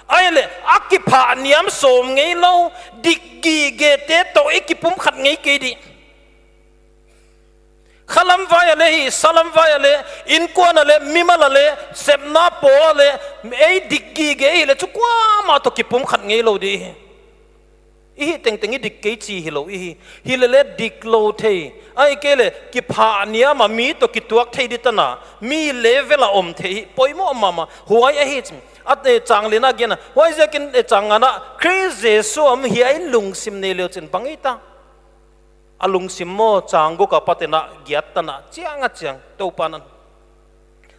Ahihleh, a kiphah niam sawm ngei lou, dik gige te toh i kipumkhat ngei kei di. Khalam vai a leh hi, salam vai a leh, innkuan a leh, mimal a leh, sepna pawl a leh, ei dik gige hi leh chu kuamah toh kipumkhat ngei lou di hi. I hih tengteng i dik kei chi hilou i hi. Hi leh leh dik lou thei. Ahihkeileh, kiphah niam a mi toh kituak thei di tan a, mi level a om thei hi, poimoh mahmah, huai ahi ching. A te chang lina gen a, huaiziakin e chang ngana, Khrist Jesu a om hiai lungsim nei leu chin bang i ta. A lungsim maw chang guk a pat in a giat tan a chiang a chiang, Toupa'n a.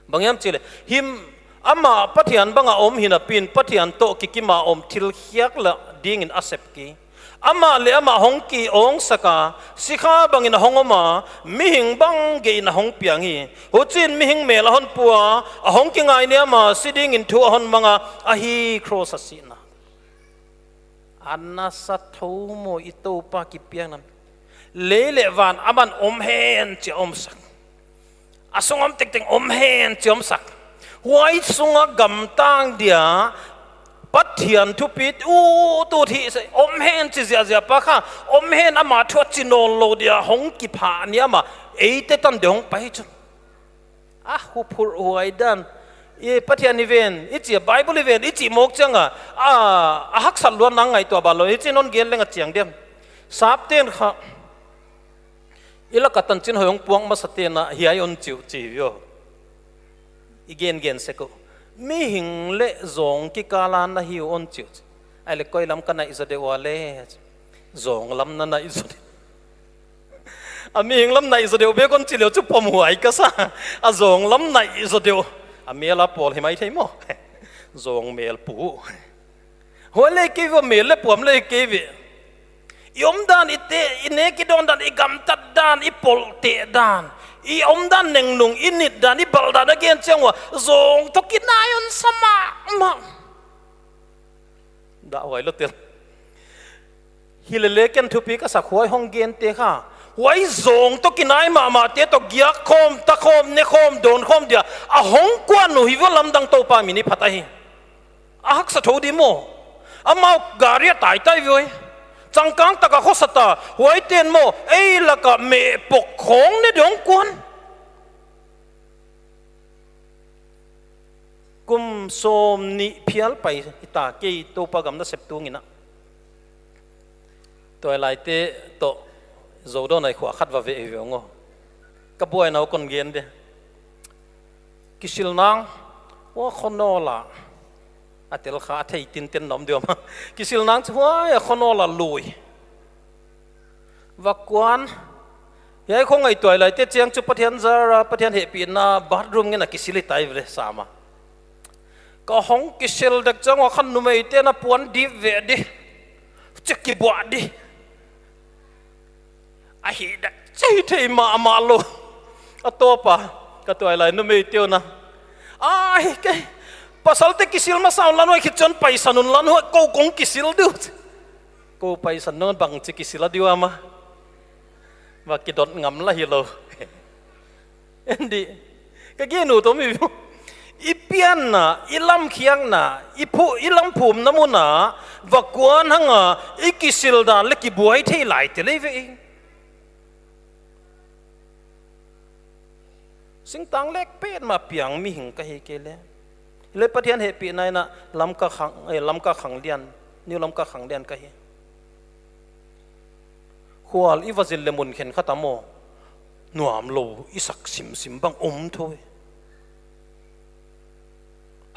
Bang hiam chi leh, him amah Pathian bang a om hinapi in Pathian toh kikim a om thil khiak la ding in a sep kei. Amah leh amah hong ki-awng sak a, sikha bang in a hong om a, mihing bang gei in a hong piang hi. Huchiin mihing mel a hon pua, a hong kingainiam a, si ding in thu a hon mang a, ahi cross a sihna. A nasa thou maw i Toupa kipiakna. Lei leh van aman om hen chi a om sak. A sung om tengteng om hen chi a om sak. Huai sung a gamtang dia Pathian thupit ut ut hi se om hen chi ziahziah pa kha. Om hen ama thu a chi nawn lou dia hong kiphah niam a. Eite tan dia hong pai chu. A huphurh huai dan. I Pathian i ven, i chi a Bible i ven, i chih mawk chiang a, a, a haksat luat nang ngaihtuah bang lou, i chi non gen leng a chiang diam. Sapte'n kha. I lak a tanchinhoih hong puak masa te'n a, hiai hon chi uh chi uh. I gen gen sek uh. Mihing leh zawng kikal a na hi uh hon chi uh chi. Ahihleh koi lam ka naih zaw deuh ua leh. Zawng lam na naih zaw deuh. A mihing lam naih zaw deuh bek hon chi leu chu pomhuai ka sa. A zawng lam naih zaw deuh. A mel a pawl hi maithei maw. Zawng mel pu. Huai leh kei ve, mel leh puam leh kei ve. I omdan, i te, i nek i dawndan, i gamtat dan, i polteh dan, i omdan nengnung, i nitdan, i balhdan a gen chiang ua, zawng toh kinai hon sa mahmah. Dah huai lou tel. Hilele ken thupi ka sak huai hong gente kha, huai zawng toh kinai mahmahte toh giak khawm, ta khawm, ne khawm, dawn khawm dia a hong kuan uh hi ua, lamdang Toupa min i phat ahi. A haksa thou di maw. Amau gari a taitai ve ua. Changkang taka khosa ta, huaiten maw, ei laka meh pok khawng ne dong kuan. Kum sawmnih phial pai hita kei Toupa gam nasep tung in a. Tuailaite toh Zodawn a khua khat va veh ve ung aw. Ka buaina uh kon gen de. Kisil nang, ua khonawl a. A tel kha a thei tinten na om diam a. Kisil nang chu huai a khonawl a lui. Va kuan. Hiai khong ai tuailaite chiang chu Pathian zara, Pathian hehpihna bathroom ngen a kisil i tai ve sam a. Ka hong kisil dek chiang ua khan numeite'n a puan dip ve di. Chik kibuak di. A hih dek chih thei mahmah lou. A tawp a, ka tuailai numeite uh na. Ai, kei. Pasalte kisil masa un la nuai khit chiang paisan un la nuai, kou kong kisil diu. Kou paisan nung bangchi kisil a diu ama. Va kidot ngam la hilou. Endi, ka gen uh toh mi viu. I pianna, i lamkhiakna, i phu, i lamphumna mun a, va kuan hang a, i kisil dan leh kibuai thei lai te lei ve. Singtang lek petmah piang mihing ka hi kei leh. Leh Pathian hehpihna in a Lamka khang, eh, Lamka khang lian, New Lamka khang lian ka hi. Khual i va zin leh mun khenkhat a maw, nuam lou i sak simsim bang om thou e.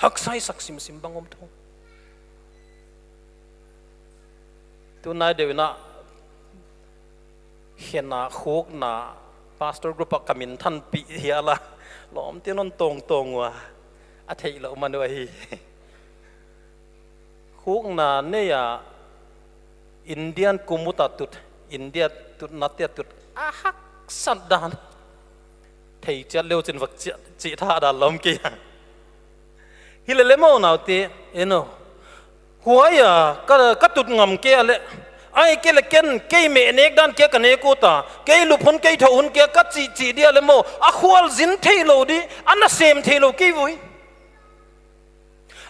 Haksa i sak simsim bang om thou. Tunai deuh in a, khenna, khukna, pastor group a ka min thanpih hial a, lawmte'n hon tawngtawng ua, a theih lou man uh ahi. Khukna nei a, Indian kumut a tut, India tutnate a tut, a haksat dan. Thei chiat leu chin vak chiat, chih tha dan lawm kei a. Hilele maw unaute, eno. Huai a, ka, ka tut ngam kei a leh. Ahihkeileh ken, kei meh nek dan kia ka nek ut a. Kei lup hun kei thou hun kia ka chih chih dia leh maw. A khualzin theilou di, a nasem theilou kei voi.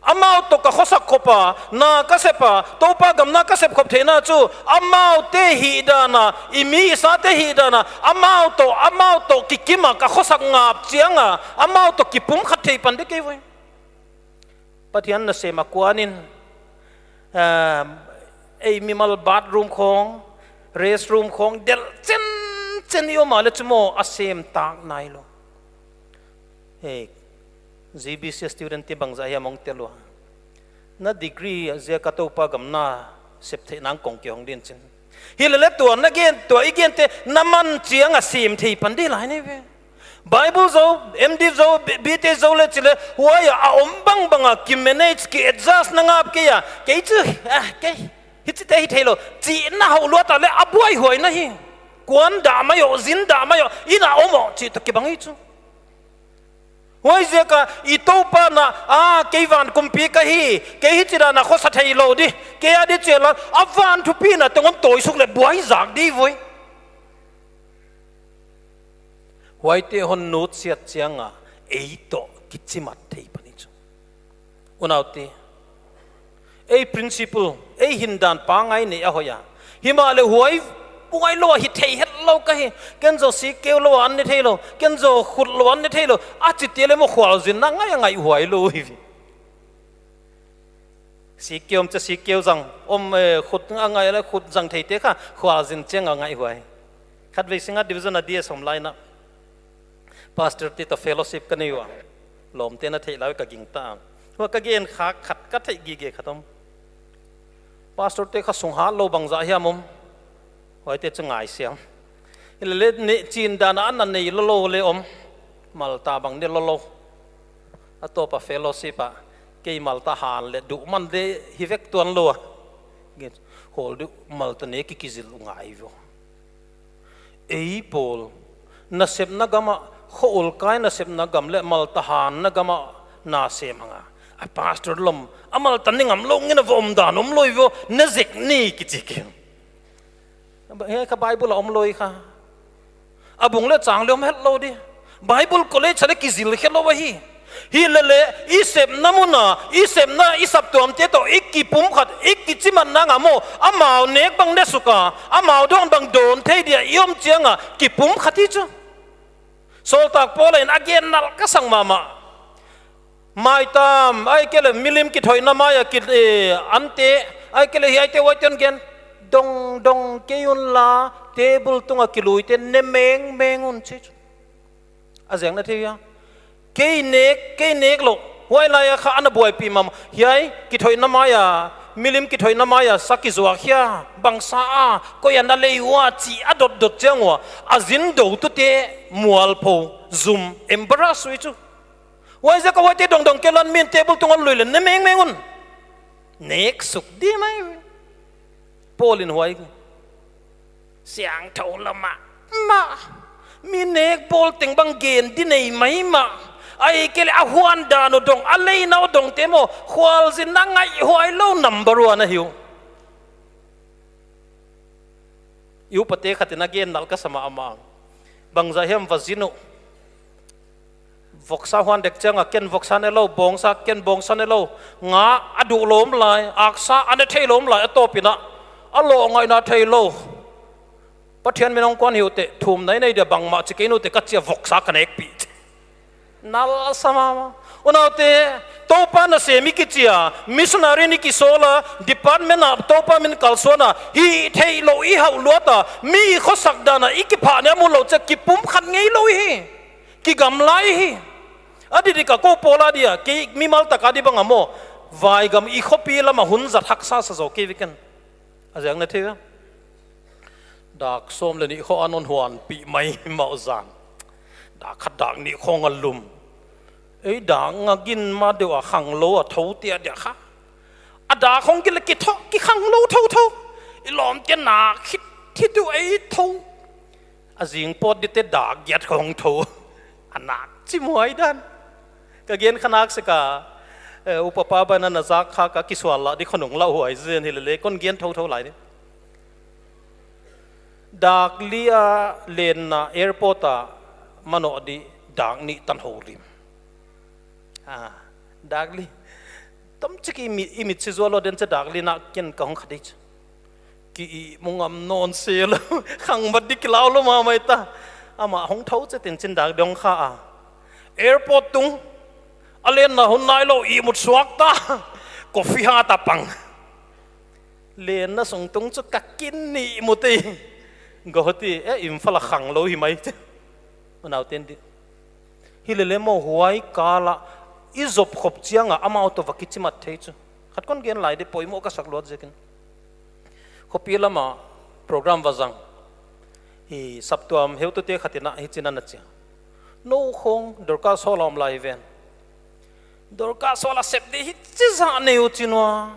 Amau toh ka khosak khop a, na ka sep a, Toupa gam na ka sep khop theihna chu, amaute hihdan a, i mi i sate hihdan a, amau toh, amau toh kikim a ka khosak ngap chiang a, amau toh kipumkhat thei pan di kei voi. Pathian nasem a kuan in, ehm, ei mimal bathroom khong, restroom khong, delh chenchen i om a leh chu maw a sem tak nailou. Hei, G B C student te bangzah hiam hong tel ua. Na degree ziak a Toupa gam na sep theih nang kong kihong din chin. Hilele tua na gen, tua i gente na man chiang a sem thei pan di lai ni ve. Bible zou, M Div zou, B-, B T zou leh chi leh, huai a om bangbang a ki manage ki adjust na ngap kei a, kei chu, ah, kei, hichite hi theilou, chihna hau luat a leh a buaihuai na hi. Kuan dah mai aw, zin dah mai aw, inn a om aw, chih toh kibang hi chu. Huaiziak a i Toupa'n a, ah, kei van kumpi ka hi, kei hichidan a khosa theilou di, kei a di chiang a, a van thupina teng hon tawisuk leh buai zak di voi. Huaite hon nutsiat chiang a, ei toh kichimat thei pan hi chu. Unaute, ei principle, ei hindan pangai nei a hoih a. Himahleh huai, huai lou a hi thei hetlou ka hi. Ken zaw sikkeu lou a an ne theilou. Ken zaw khut lou a an ne theilou. A chihte leh maw khualzin na ngai a ngai huai lou hi. Sikkeu om chiang sikkeu zang. Om, eh, khut a ngai leh khut zang theite kha khualzin chiang a ngai huai. Khatvei Singngat Division a D S om lai in a. Pastor te toh fellowship ka nei ua. Lawmte'n a theih lai ka gingta. Huai ka gen kha khat ka theih gige khat om. Pastor te kha sung hat lou bangzah hiam om. Huaite chu ngai siam. Hilele ne chin dan a na nei lou lou leh om. Malta bang ne lou lou. A tawp a fellowship a. Kei malta han leh duh man leh hi vek tuan lou a. Khawl deuh, malta nek ki kizil ngai vo. Ei pawl, nasepna gam ah, khawl kai nasepna gam leh malta hanna gam ah na sem hang a. A pastor lom, a malta ne ngam lou ngen a va om dan om lou hi vo, na zek ni kichi kei. Hiai kha Bible a om lou hi kha. A bung leh chang leh om het lou di. Bible college ah leh kizil khe lou ahi. Hilele, i sepna mun ah, i sepna, i saptuamte toh, i kipumkhat, i kichimatna ngam maw, amau nek bang ne suk a, amau dawn bang dawn thei dia i om chiang a, kipumkhat hi chu. Sawltak Paul in a gen nalh ka sak mahmah. Maitam, ahihkeileh milim kithoihna mai a ki, eh, ante, ahihkeileh hiaite huaite hon gen. Dongdong kei unla, table tung a kiluite ne mengmeng un chi chu. A ziak na thei hia? Kei nek, kei nek lou. Huai lai a kha ana buaipih mahmah. Hiai, kithoihna mai a, milim kithoihna mai a, sa kizuak hia, bangsa a, koi a na lei ua, chi a dotdot chiang ua. A zin doutute, mualpho, zum, embarrass uh hi chu. Huaiziak a huaite dongdong kei unla, min table tung a lui leh ne mengmeng un. Nek suk di mai. Paul in huai siangthou lam ah, mah, mi nek bawl teng bang gen di nei mai mah. Ahihkeileh a huan dan uh dong, a leina uh dongte maw, khualzinna ngaihhuai lou number one ahi uh. I upate khat in a gen nalh ka sa mahmah. Bangzah hiam va zin uh. Voksa huan dek chiang a ken voksa ne lou, bawngsa ken bawngsa ne lou. Nga a duh lou lai, aksa a ne thei lou lai, a tawp in a. A lou ngaihna thei lou. Pathian min hong kuan hi uh teh, thumna i nei dia bangmah chi kei un teh ka chi a voksa ka nekpih. Nalh sa mahmah. Unaute, Toupa'n a sem i kichi a, missionary in i kisawl a, department ah Toupa min kalsuan a, hihtheih louh i hauh luat a, mi khosak dan a, i kiphah ne a mu lou chiang kipumkhat ngei lou hi. Kigamla i hi. A didik a kou pawl a dia, kei mimal tak a di bang a maw. Vaigam i khopi lam a hun zat haksa sa zou kei ve ken. A ziak na thei ve. Dak sawm leh nih khong a non huanpih maimah uh zan. Dak khat dak nih khong a lum. Ei dak nga gin ma deuh a khanglou a thou te a dia kha. A dak khong gin leh kitho, kikhanglou thouthou. I lawmte nak khit, khit uh ei thou. A zing pawt dite dak giat khong thou. A nak chimhuai dan. Ka gen kha nak sek a, eh, upa pa bang in a zak kha ka kisual lah di khonung lauhuai zen hilele kon gen thouthou lai di. Dak li a lenna airport a manoh di dak nih tan houlim. Ah, dak li. Tam chik i mi, i mit si zual lou den chiang dak li nak ken ka hong kha di chu. Ki ihmu ngam nawn se lou, khangbat di kilau lou mahmah ta. Amah hong thou chiang in chin dak dong kha a. Airport tung, a lenna hun nailou ihmut suak ta. Coffee hat a pang. Lenna sung tung chu ka kin ni mu te. Guwahati, eh, Imphal a khanglou hi mai te. Unau ten di. Hilele maw huai kal a i zop khop chiang a amau toh va kichimat thei chu. Khat kon gen lai di poimoh ka sak luat ziakin. Khopi lam a program va zang. Hi saptuam heutute khat in a hichi'n ana chi a. Nou khong Dorcas Hall a om lai ven. Dorcas Hall a sep di hichi zah nei uh chin ua.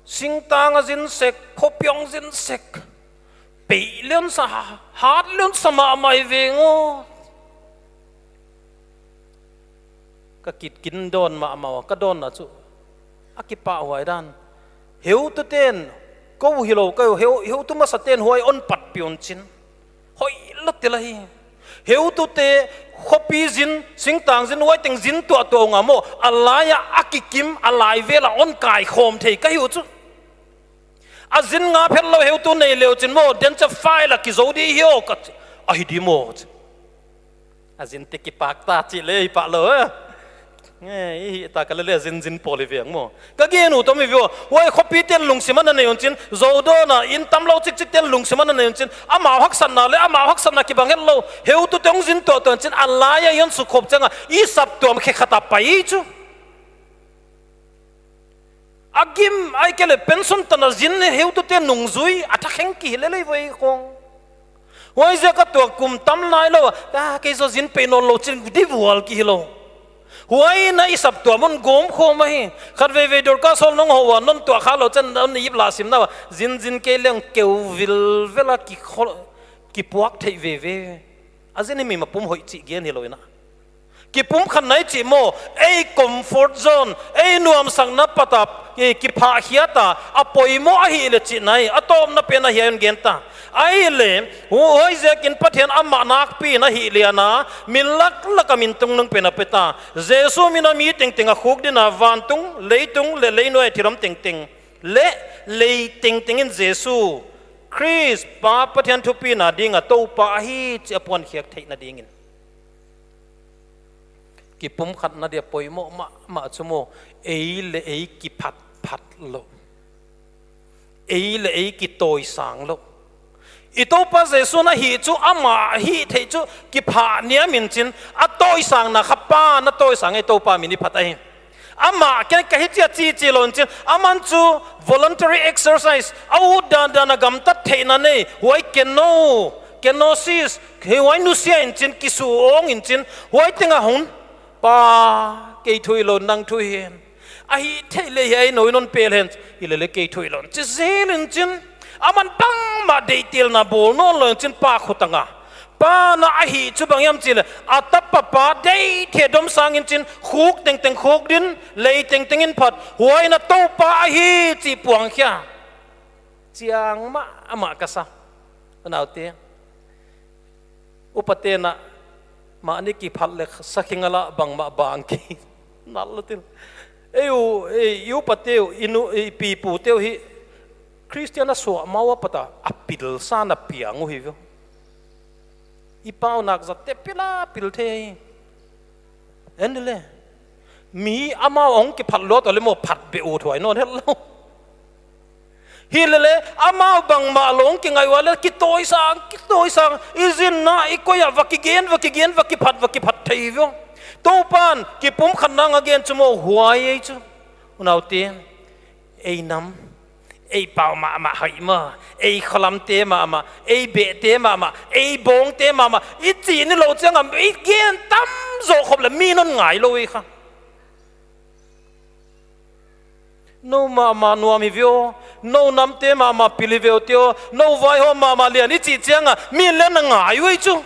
Singtang a zin sek, khopi hong zin sek. Peih leh hon sa, hat leh hon sa mahmah hi veng aw. Ka kitkin dawn mahmah ua, ka dawnna chu. A kipahhuai dan. Heutute'n, kou hilou, kou heu, heutu masate'n huai hon patpih un chin. Hoihlou tel ahi. Heutute, khopi zin, singtang zin, huai teng zin tuahtuah ngam aw, a lai a, a kikim, a lai vel a hon kaikhawm thei ka hi uh chu. A zin ngap het lou heutu nei leh uh chin maw, den chiang file a kizou di hi aw ka chi. Ahi di maw chi. A zinte kipak ta chih leh i pah lou, eh. Nge, i hih tak a lele a zin zin pawl hi veng maw. Ka gen uh tom hi ve aw. Huai khopite'n lungsim ana nei un chin. Zodawn a, inn tamlou chikchikte'n lungsim ana nei un chin. Amau haksatna leh, amau haksatna kibang het lou. Heutute hong zin tuahtuah un chin. A lai a hon sukkhop chiang a. I saptuam khe khat a pai chu. A gim, ahihkeileh pension tan a zin heutute nungzui, a thakheng ki hi lele voi khong. Huaiziak a tuak kum tam nailou a, ah, kei zaw zin peih nawnlou chin di vual ki hilou. Huai na i saptuam un gawm khawm ahi. Khatveivei Dorcas hawl nong hoh ua, non tuah kha lou chiang non i ip lah sim na ua, zinzin kei leng keu vilvel a ki khol, kipuak theih veve. A zin hi mi mapum hoih chih gen hilou in a. Kipumkhatna i chih maw, ei comfort zone, ei nuamsakna apat a, eh, kiphah khiat a, a poimoh ahi leh chihna hi, a tawpna pen a hiai un gen ta. Ahihleh, hu-, huaiziakin Pathian amah nakpi in a hihlian a, min laklak a min tungnung pen a pe ta. Jesu min a mi tengteng a khukdin a, vantung, leitung leh leinuai thil om tengteng. Leh, lei tengteng in Jesu Khrist Pa Pathian thupina ding a Toupa ahi chih a puan khiak theihna dingin. Kipumkhatna dia poimoh mahmah chu maw, ei leh ei kiphatphat lou. Ei leh ei kitawisang lou. I Toupa Jesu na hih chu, amah hih theih chu, kiphah niam in chin, a tawisangna kha Pa na tawisang ei Toupa min i phat ahi. Amah ken ka hi chia chi chi lou in chin, aman chu voluntary exercise, a ut dandan a gamtat theihna nei, huai keno, kenosis, hi huai nusia in chin, kisu awng in chin, huai teng a hon, Pa, kei thu hilou nang thu hi hen. A hih theih leh hiai nou in hon pel hen. Hi leh leh kei thu hilou. Chi zel in chin. Aman bangmah deihtelna bawl nawn lou in chin Pa khut a nga. Pa na a hih chu bang hiam chih leh. A tapa Pa deih theih dom sang in chin. Khuk tengteng khukdin. Lei tengteng in phat. Huai na Toupa ahi chih puang khia. Chiang mahmah ka sa. Unaute. Upate na mahni kiphat leh sakhi nga lah bangmah bang kei. Nal lou tin. Ei u, ei, i upate uh, i nu, i pipute uh hi. Christian a suah ma ua pat a, a pilsa na piang uh hi ve. I pau nak zat te pila pil thei. En leh. Mi amau hong kiphat lou ta leh maw phat beh ut huai nawn het lou. Hi leh leh, amau bangmah lou hong kingai ua leh, kitawisang, kitawisang, i zinna, i koi a, va kigen, va kigen, va kiphat, va kiphat thei ve. Toupan, kipumkhatna a gen chu maw huai ei chu. Unaute, ei nam, ei pau mahmah hoih maw, ei kholamte mahmah, ei behte mahmah, ei bawngte mahmah, i chih ni lou chiang a, i gen tam zoh khop leh mi non ngai lou i kha. Nou mahmah nuam hi ve aw, nou namte mahmah pil hi ve aw te aw, nou vaihawm mahmah lian i chih chiang a, mi leng na ngai uh ei chu.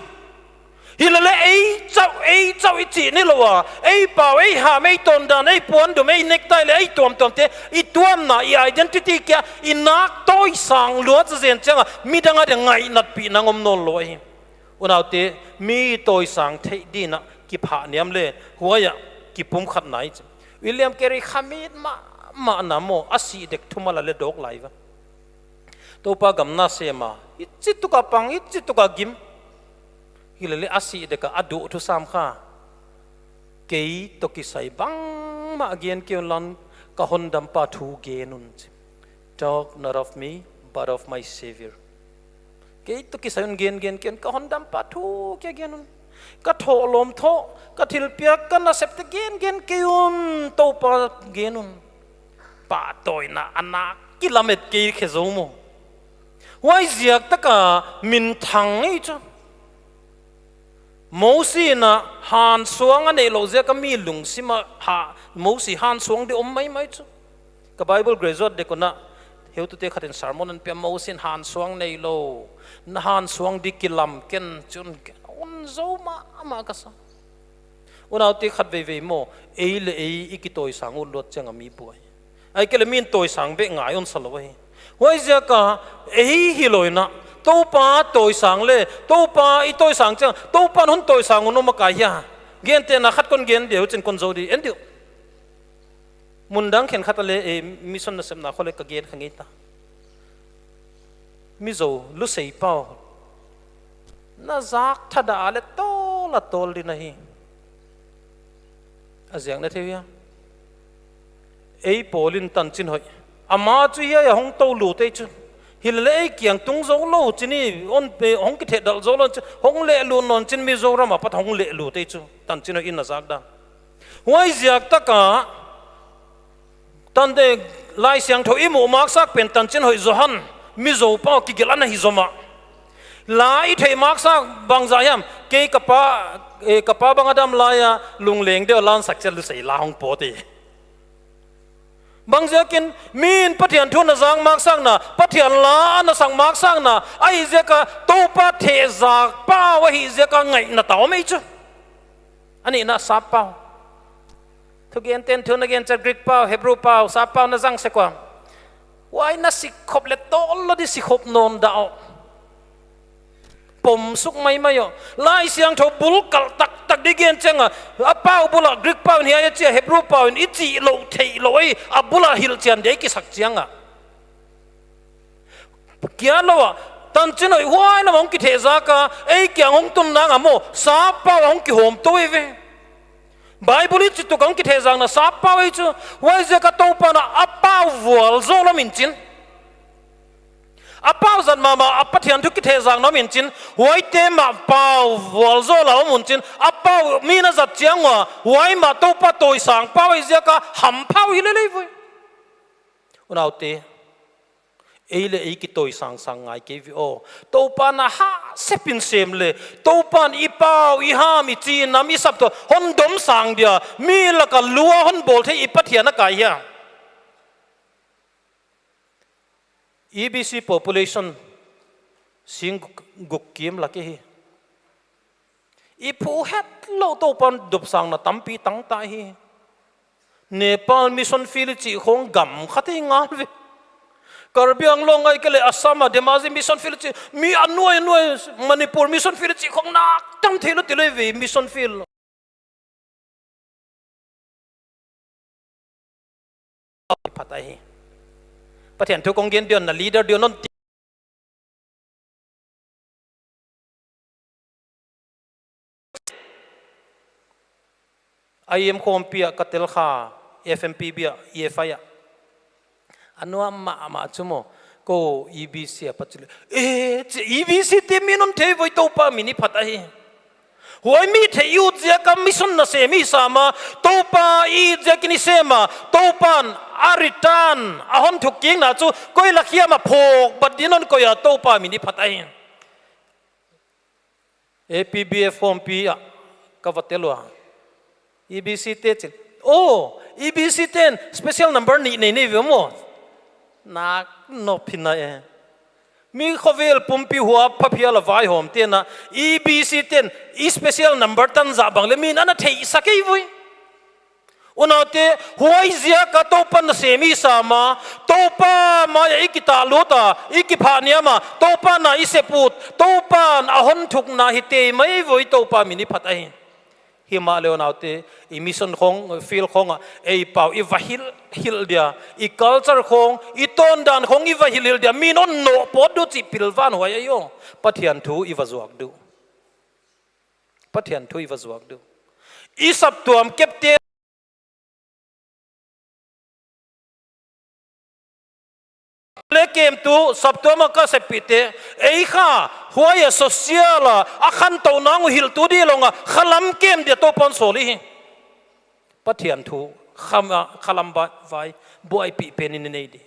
Hi leh leh ei chauh, ei chauh i chih ni lou a, ei pau, ei ham, ei tawndan, ei puandum, ei necktie leh ei tuamtuamte, i tuamna, i identity kia, i nak tawisang luat zen chiang a, midang a dia ngaihnatpihna om nawn lou hi. Unaute, mi tawisang theih ding a kiphah niam leh, huai ah kipumkhatna i chih. William Carey khamit mahmah na maw, a sih dek thumal a leh dawk lai va. Toupa gam na sem a, i chituk a pang, i chituk a gim. Hi leh leh a sih dek a a duh thu sam kha. Kei toh kisai bangmah gen kei un la, ka hondampa thu gen un chi. Talk not of me, but of my Savior. Kei toh kisai un gen gen kei un, ka hondampa thu kia gen un. Ka thohlawm thoh, ka thilpiak, ka nasepte gen gen kei un, Toupa gen un. Pahtawina a nak kilamet kei khe zou maw. Huaiziak tak a minthang ei chu. Mosi in a hansuang a neih louh ziak a mi lungsim a ha, Mosi hansuang di om maimai chu. Ka Bible graduate dek un a, heutute khat in sermon a pia, Mosi in hansuang nei lou, na hansuang di kilam ken chih un, un zou mahmah ka sa. Unaute, khatveivei maw, ei leh ei i kitawisang ut luat chiang a mi buai. Ahihkeileh min tawisang beh ngai un sa lou hi. Huaiziak a, ei hilou in a, Toupa tawisang leh, Toupa i tawisang chiang, Toupan hon tawisang un om a kai hia. Gentehna khat kon gen di uh chin kon zou di, en di uh. Mun dang khenkhat a leh, eh, mission nasepna khong leh ka gen kha ngei ta. Mizo, Lusei pau. Na zak thadah leh tawl a tawl di na hi. A ziak na thei hia. Ei pawl in tanchin hoih. Ama chu hiai a hong tou lut ei chu. Hi leh leh ei kiang tung zou lou chin i, hon pe, hong kithehdelh zou lou chin, hong lehlut nawn chin Mizoram apat hong lehlut ei chu. Tanchin hoih in na zak dan. Huaiziak tak a, tante Laisiangthou i muh maksak pen tanchin hoih Johan, Mizo pau kigelh ana hi zomah. La i theih maksak bangzah hiam, kei ka pa, E, ka pa bang a dam lai a, lungleng deuh lan sak chiat lusei la hong pawt e. Bangziakin, mi'n Pathian thu na zak masak na, Pathian la na sak masak na, ahihziak a Toupa thehzak pau ahihziak a ngaihna ta om ei chu. A nihna sap pau. Thugen ten thu na gen chiat Greek pau, Hebrew pau, sap pau na zang sek ua. Huai na sikhop leh tawllo di sikhop nawn dah aw. Pom suk maimai aw. Laisiangthou bul kalh taktak di gen chiang a, a pau bul a Greek pau in hiai a chi a, Hebrew pau in i chih louh theih louh ei, a bul a hilhchian di ei kisak chiang a. Kia lou a, tanchin hoih huai lam a hong kithehzak a, ei kiang hong tun nang a maw, sap pau a hong kihawm tou ei ve. Bible i chih tuk a hong kithehzakna sap pau ei chu, huaiziak a Toupa'n a pau vualzawl a om in chin. A pau zat mahmah a Pathian thu kithehzakna om in chin, huaite mah pau vualzawl a om un chin, a pau mi'n a zat chiang ua, huai mah Toupa tawisang pau ei ziak a hampha uh hi lel ei ve. Unaute, ei leh ei kitawisang sang ngai kei ve aw. Toupa'n a hah sep in sem leh, Toupa'n i pau, i ham, i chi nam, i saptuam hon domsang dia, mi lak a lu a hon bawl thei i Pathian a kai hia? E B C population sing guk, guk kim lak hi. I phu het lou Toupa'n domsangna tampi tang ta hi. Nepal mission field chih khong gam khat ei ngal ve. Karbi Anglong ngai kei leh Assam a Dhemaji mission field chih, mi a nuai nuai Manipur mission field chih khong nak tam thei lou ti lou ve mission field. Phat ahi. Pathian thu kong gen dion na leader dion non ti. I M khawmpi a ka tel kha, F M P B a, E F I a. A nuam mahmah chu maw, kou E B C a pat chu leh. Eh, chi E B C te mi non thei voi Toupa min i phat ahi. Huai mi theih ut ziak a mission na sem i sam a, Toupa i it ziakin i sem a, Toupa'n a return, a hon thuk kikna chu, koi lak hiam a phawk bat din hon koih a Toupa min i phat ahi. A P B F khawmpi a ka va tel ua. E B C te chin. Oh, E B C ten special number nih nei nei ve maw. Nak nop hi na e. Mi khovel pumpi huap pha phial a vaihawm te'n a, E B C ten i special number tan zah bang leh mi'n ana theihsak ei voi. Unaute, huaiziak a Toupa'n na sem i sam a, Toupa mai a i kitahlut a, i kiphahniam a, Toupa'n a i sep ut, Toupa'n a hon thukna hi tei mai voi Toupa min i phat ahi. Himahleh unaute, i mission khong, field khong a, ei pau i va hilh hilh dia, i culture khong, i tawndan khong i va hilh hilh dia, mi'n hon noh pawt di uh chih pilvan huai ahi aw. Pathian thu i va zuak di uh. Pathian thu i va zuak di uh. I saptuam kepte leh kemtu saptuam a ka seppihte, ei kha, huai a social a, a khantouhna uh hilhtu di lou a, khalam kem dia Toupa'n sawl hi. Pathian thu, kham, khalam vai, vai, buaipih pen in nei di.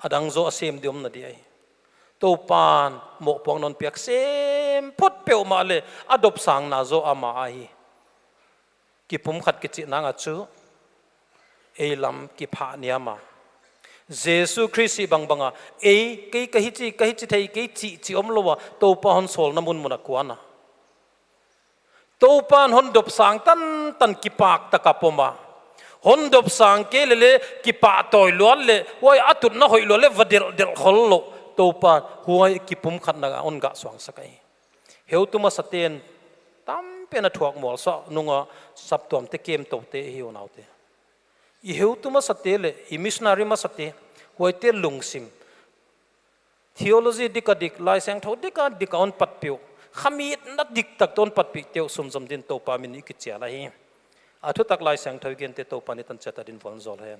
A dang zaw a sem di om na di ahi. Toupa'n mohpuakna hon piak sem phot peuhmah leh, a dopsangna zaw ama ahi. Kipumkhat kichih nang a chu, ei lam kiphahniam a. Jesu Khrist i bangbang a, ei, kei ka hichi, ka hichi thei, kei chih chih omlou a, Toupa hon sawlna munmun a kuan a. Toupa'n hon dopsang tantan kipak tak a pom a. Hon dopsang kei leh leh kipahtawi luat leh, huai a tutna hoih luat leh va delh delh khol lou. Toupa'n huai kipumkhatna a hon gah suangsak ahi. Heutu masate'n tampen a thuak mualsak nung a saptuamte kemtoute hi unaute. I heutu masate leh, i missionary masate, huaite lungsim. Theology dik a dik, Laisiangthou dik a dik a hon patpih uh. Khamitna diktak toh hon patpihte uh sunzom din Toupa min i kichial ahi. A thutak Laisiangthou i gente Toupa'n i tan chiat a din vualzawl hen.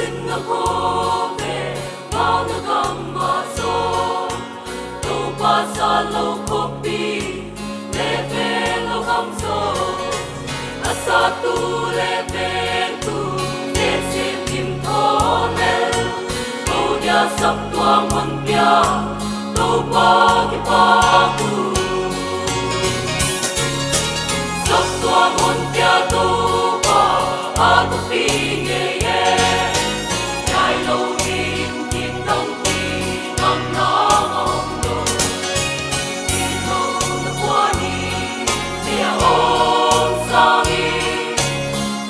Na khawvel, na gam ah zaw, Toupa salou khopi, leh veng lou gam zaw. A satu leh vengtu, leh sim kim thawn lel, kou dia saptuam hon pia, Toupa kipak uh. Saptuam hon pia Toupa, a thupi ngei e. Nai lou in kip dang ki, nang na om lou. Kip lou na kuan in, nia om sang in.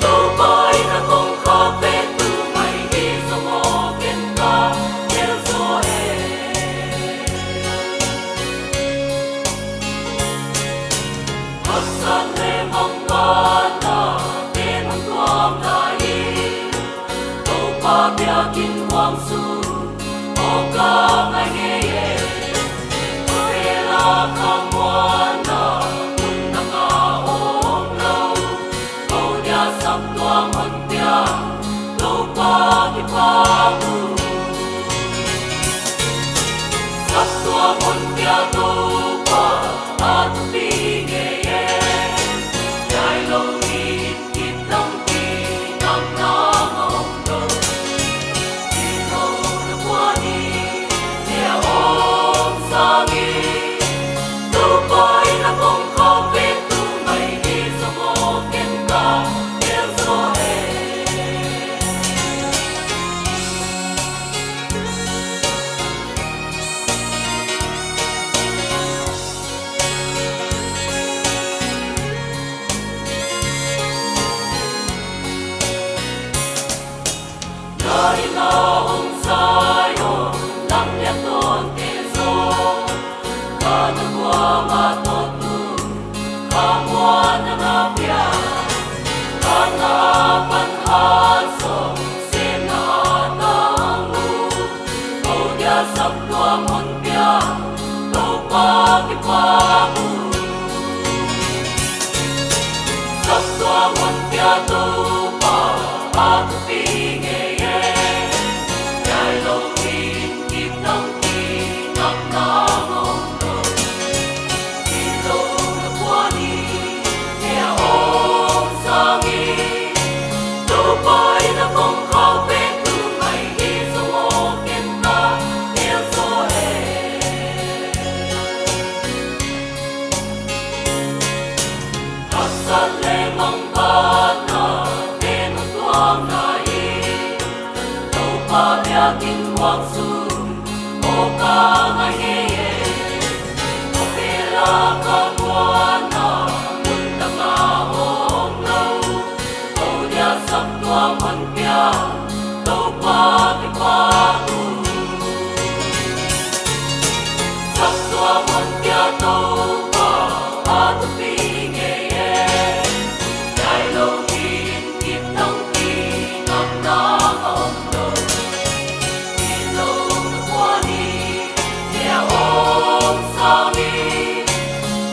Toupa in a kongkhak vek tu mai hi, zong aw ken ka neu zaw e. Haksat leh mangngilhna, pen hon tuam lai in, Toupa biakin huang sung, aw ka ngai ngei e. Kou vel a khamuanna, mun dang a om lou. Kou dia saptuam hon pia, Toupa kipak uh. Saptuam hon pia Toupa, a thupi ngei e. Nai lou in kip dang ki, nang na om lou. Kip lou na kuan in, nia om sang in. Toupa in a kongkhak vek tu mai hi, zong aw ken ka neu zaw e. Na inn a hong Zion, lam lian tawnte zaw. Ka na kuam a tawp tu, khamuanna na pia. Ka na pan ha song, sem na tang uh. Kou dia saptuam hon pia, Toupa kipak uh. Saptuam hon pia Toupa, a thupi ngei e. Nai lou in kip dang ki, nang na om lou. Kip lou na kuan in, nia om sang in. Toupa in a kongkhak vek tu mai hi, zong aw ken ka neu zaw e. Haksat leh mangngilhna, pen hon tuam lai in, Toupa biakin huang sung, aw ka ngai ngei e. Kou vel a khamuanna, mun dang a om lou. Kou dia saptuam hon pia, Toupa kipak uh. Saptuam hon pia Toupa, a thupi ngei e. Nai lou in kip dang ki, nang na om lou. Kip lou na kuan in, nia om sang in.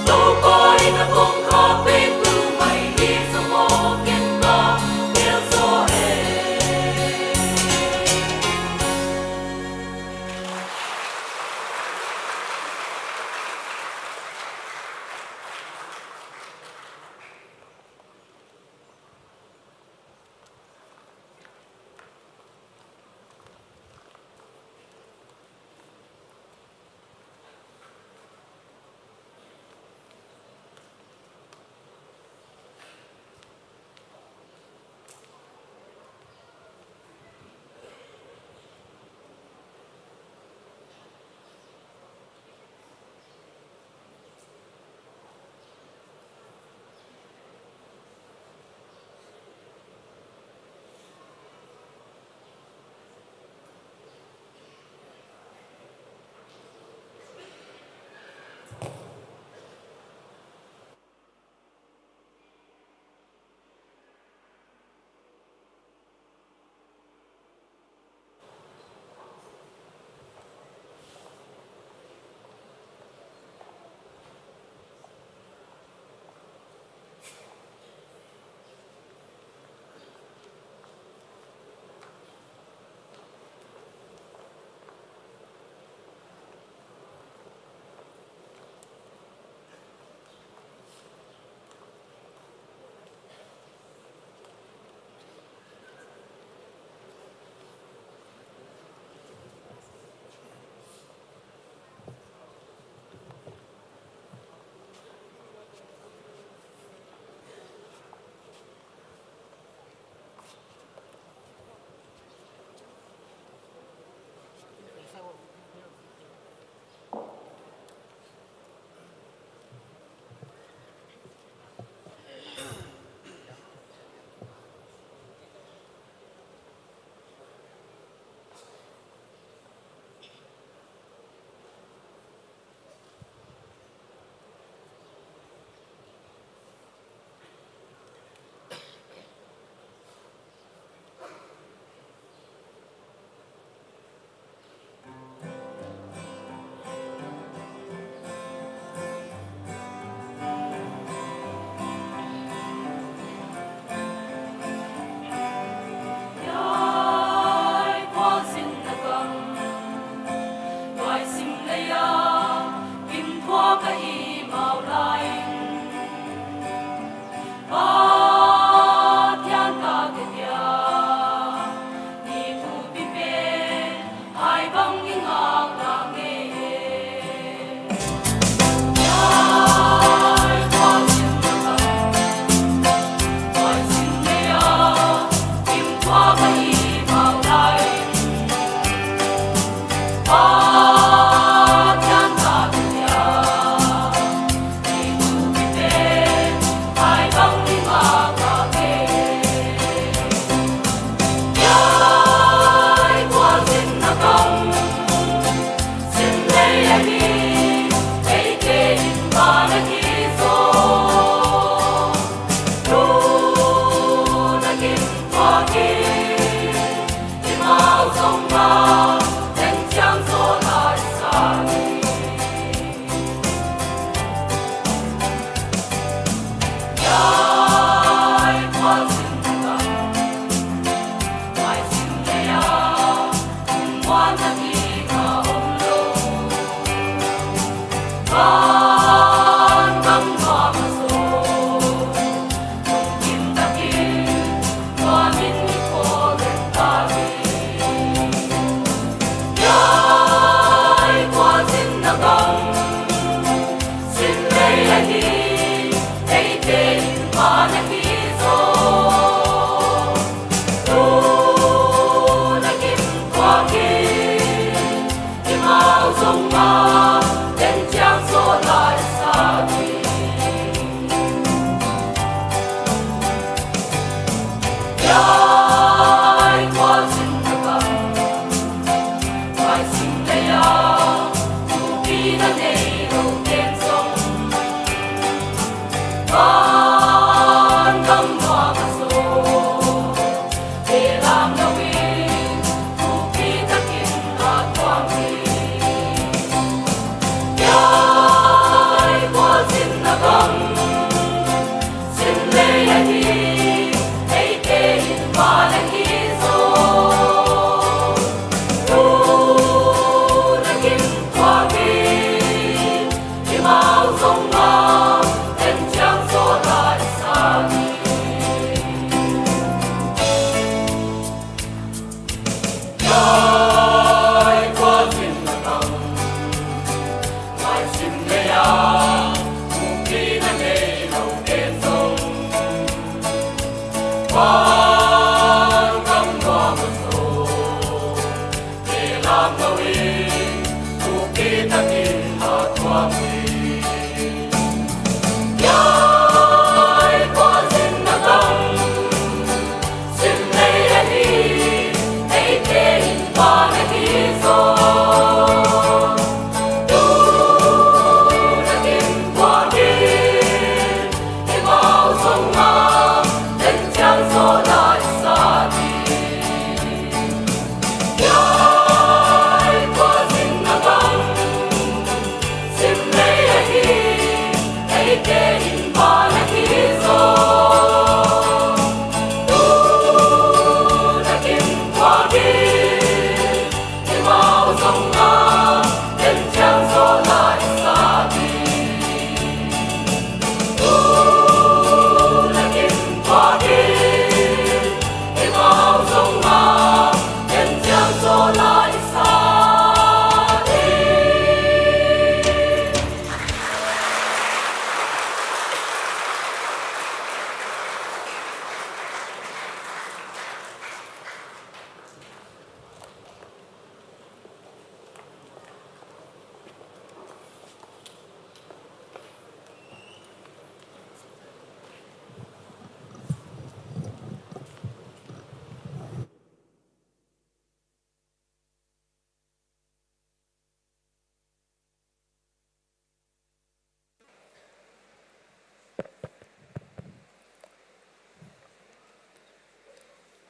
Toupa in a kongkhak vek tu mai hi, zong aw ken ka neu zaw e.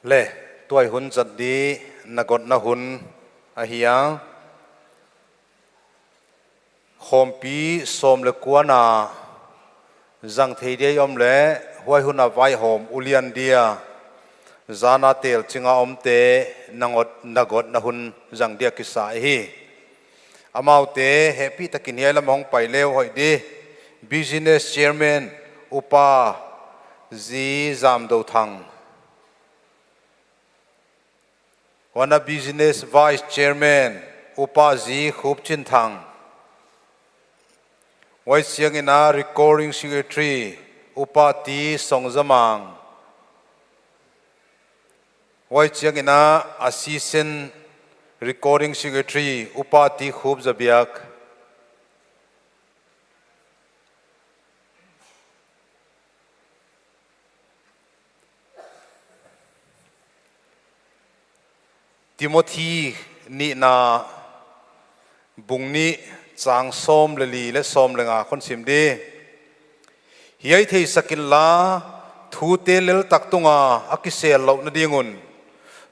Le, tuai hun zat di na gotna hun ahi a. Khawmpi sawm le kuana zang thei dia i om le, huai hun a vaihawm ulian dia zana tel chinga omte na ngot, na gotna hun zang dia kisa hi. Amaute hehpihtakin hiai lam hong pai leu hoih di. Business Chairman Upa Zi Zamdothang. Huan a Business Vice Chairman, Upa Zi Khupchinthang. Huai chiangin a Recording Secretary, Upa T Songzamang. Huai chiangin a Assistant Recording Secretary, Upa T Khupzabiak. Timothy nihna bung nih chang sawm le li le sawm le nga kon sim di. Hiai theisak inla, thute leltak tunga a kisel louhna ding un,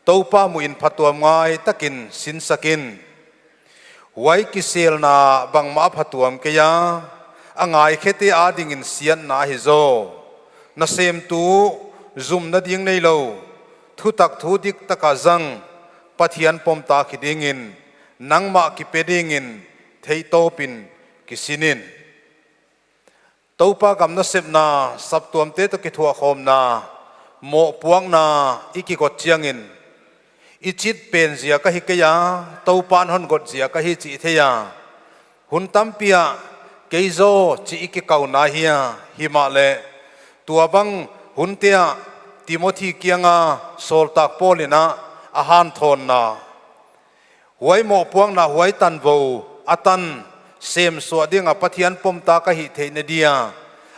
Toupa muhin phatuam ngai takin sinsak in. Huai kiselna bangmah a phatuam kei a, a ngaikhiate adingin siatna ahi zaw. Nasemtu zumna ding neilou, thutak thu diktaka zang, Pathian pomtak hi dingin, nangmah kipe dingin, theihtawpin kisinin, Toupa gam nasepna, saptuamte toh kithuahkhawmna, mohpuakna i kigot chiangin, i chit pen ziak ahi kei a, Toupa'n hon got ziak ahi chih i thei a. Hun tampi ah kei zaw chih i kikouna hi a, himahleh tuabang hunte ah Timothi kianga sawltak Paul in a hanthawnna, huai mohpuakna, huai tanvou a tan semsuah dinga Pathian pomtak ahih theihna dia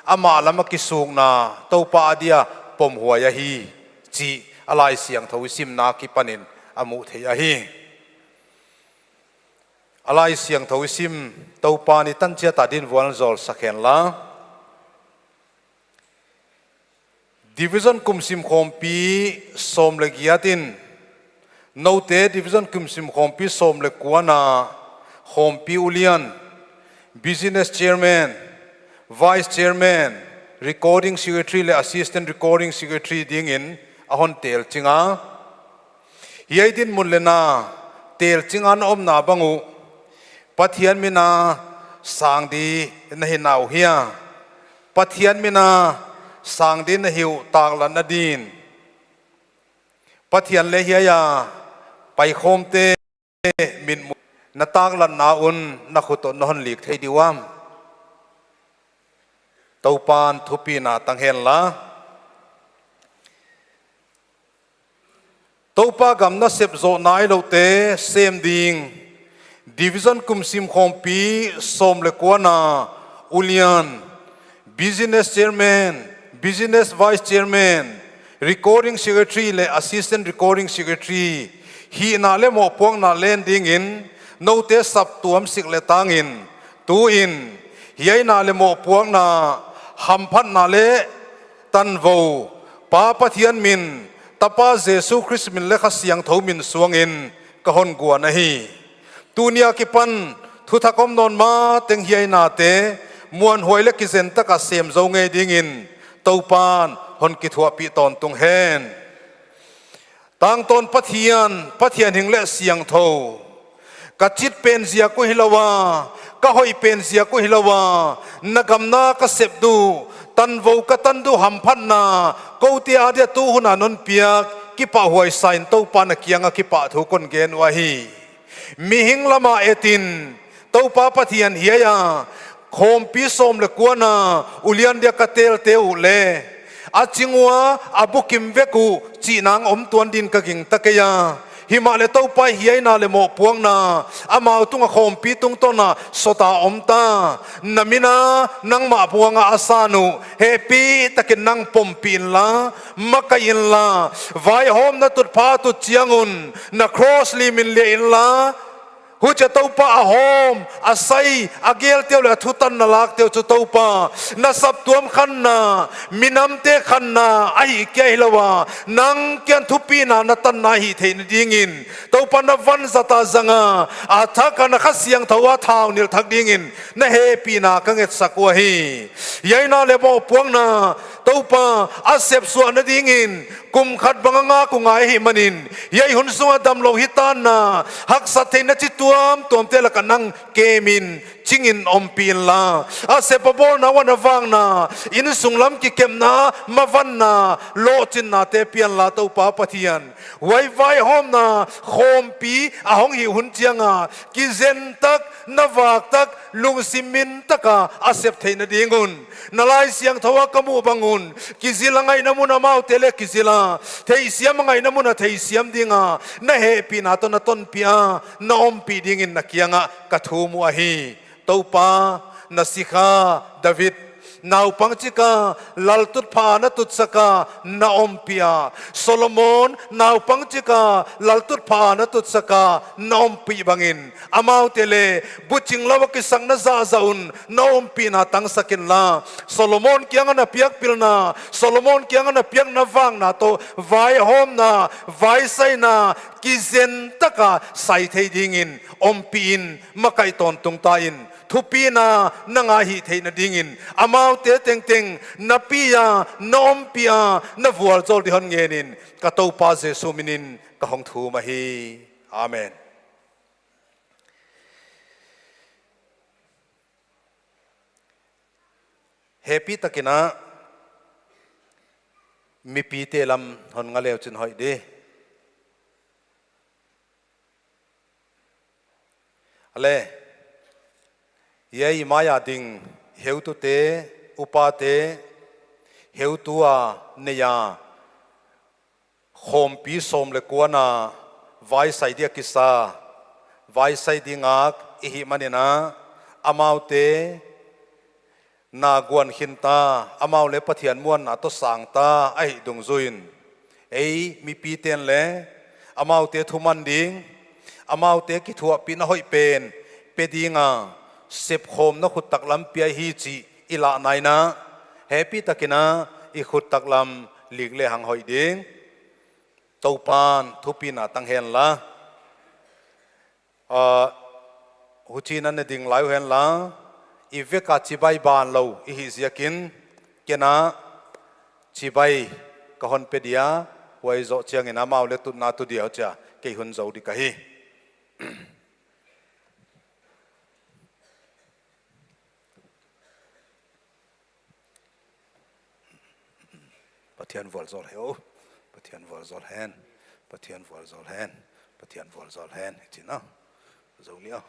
amah lam a kisukna, Toupa adia pomhuai ahi chih a Laisiangthou i simna akipanin a muh theih ahi. A Laisiangthou i sim, Toupa'n i tan chiat a din vualzawl sak hen la. Division kumsim khawmpi sawm leh giat in, noute Division kumsim khawmpi sawm leh kuana khawmpi ulian, business chairman, vice chairman, recording secretary leh assistant recording secretary dingin a hon telching a. Hiai dinmun leh na telching a na omna bang uh, Pathian min a sang di na hi na uh hia? Pathian min a sang di na hi uh taklatna din, Pathian leh hiai a paikhawmte mitmuh na taklatna un na khut toh na hon lik thei di uam? Toupa'n thupina tang hen la. Toupa gam nasep zoh nailouhte sem ding, Division kumsim khawmpi sawm leh kuana ulian, business chairman, business vice chairman, recording secretary leh assistant recording secretary hihna leh mohpuakna len dingin noute saptuam sik leh tangin, tuin hiai na leh mohpuakna, hamphatna leh tanvou Pa Pathian min, Tapa Jesu Khrist min leh Kha Siangthou min suangin ka hon guan ahi. Tuni akipan thuthak om nawn ma teng hiai nate muanhuai leh kizen taka sem zou ngei dingin Toupa'n hon kithuahpih tawntung hen. Tangtawn Pathian, Pathian hing leh siangthou, ka chit pen ziak uh hilou a, ka hoih pen ziak uh hilou a, na gam na ka sep duh, tanvou ka tan duh, hamphatna koute adia tu hun a non piak kipahhuai sa in Toupa na kianga kipahthu kon gen uh ahi. Mihing lama etin, Toupa Pathian, hiai a khawmpi sawm leh kuana ulian dia ka telte uh leh a ching ua a bukim vek uh chih nang om tuan din ka gingta kei a. Himahleh Toupa, hiai na leh mohpuakna amau tunga khawmpi tungtawna sawta om ta. Na min a nangmah buanga a san uh hehpihtakin nang pompih inla, makaih inla, vaihawmna tutphah tut chiang un na cross lim in liah inla. Huchia Toupa, a hawm, a sai, a gelte uh leh a thutanna lakte uh chu Toupa, na saptuam khanna, minamte khanna ahih kia hilou a, nang kiang thupina na tanna hih theihna dingin Toupa, na vanzat a zanga, a thak a na Kha Siangthou a thaunilh thak dingin na hehpihna ka ngetsak uh ahi. Hiai na leh mohpuakna Toupa, a sepsuahna dingin kum khat bang a ngak uh ngai ahihmanin, hiai hun sunga damlou hitanna, haksat theihna chi tuamtuamte laka nang kemin chingin ompih inla, a sep a bawlna, a wan a vakna, insung lam kikepna, mavanna, lohchinnate pia inla Toupa Pathian. Huai vaihawmna khawmpi a hong hih hun chianga kizen tak, na vak tak, lungsim min taka a sep theihna ding un, na Laisiangthou a ka muh bang un, kizil a ngaihna mun a amaute leh kizil a, theihsiam a ngaihna mun a theihsiam dinga na hehpihna toh na tonpih a, na ompih dingin na kianga ka thum uh ahi. Toupa, na sikha David naupang chika laltutphah a na tutsak a, na ompih a, Solomon naupang chika laltutphah a na tutsak a, na ompih bangin amaute leh buching lou a kisakna zahzah un na ompihna tangsak inla, Solomon kianga na piak pilna, Solomon kianga na piak na vakna toh vaihawmna, vaisaina kizen taka sai thei dingin ompih in, makaih tawntung ta in. Thupina nang a hih theihna dingin amaute tengteng na pi a, na ompih a, na vualzawl di hon ngenin ka Toupa Jesu minin ka hong thum ahi. Amen. Hehpihtakin a mipite lam hon nga leu chin hoih di. Ale, hiai mai a ding heutute, upate, heutu a nei a, khawmpi sawm leh kuana vaisai dia kisa, vaisai ding ngak i hih manin a, amaute na guan khin ta, amau leh Pathian muanna toh sang ta ahih dungzuiin, ei mipite'n leh amaute thuman ding, amaute kithuahpihna hoih pen pe ding a, sepkhawmna khut taklam pia hi chih i lahna in a, hehpihtakin a i khut taklam lik lehang hoih ding. Toupa'n thupina tang hen la. Ah, huchiin a ne ding lai uh hen la, i vek a chibai banlou i hih ziakin, ken a chibai ka hon pe dia, huai zoh chiangin amau leh tutna tu dia chia kei hun zou di ka hi. Pathian vualzawl hen. Pathian vualzawl hen. Pathian vualzawl hen. Pathian vualzawl hen. Hichi na. Zou ni a.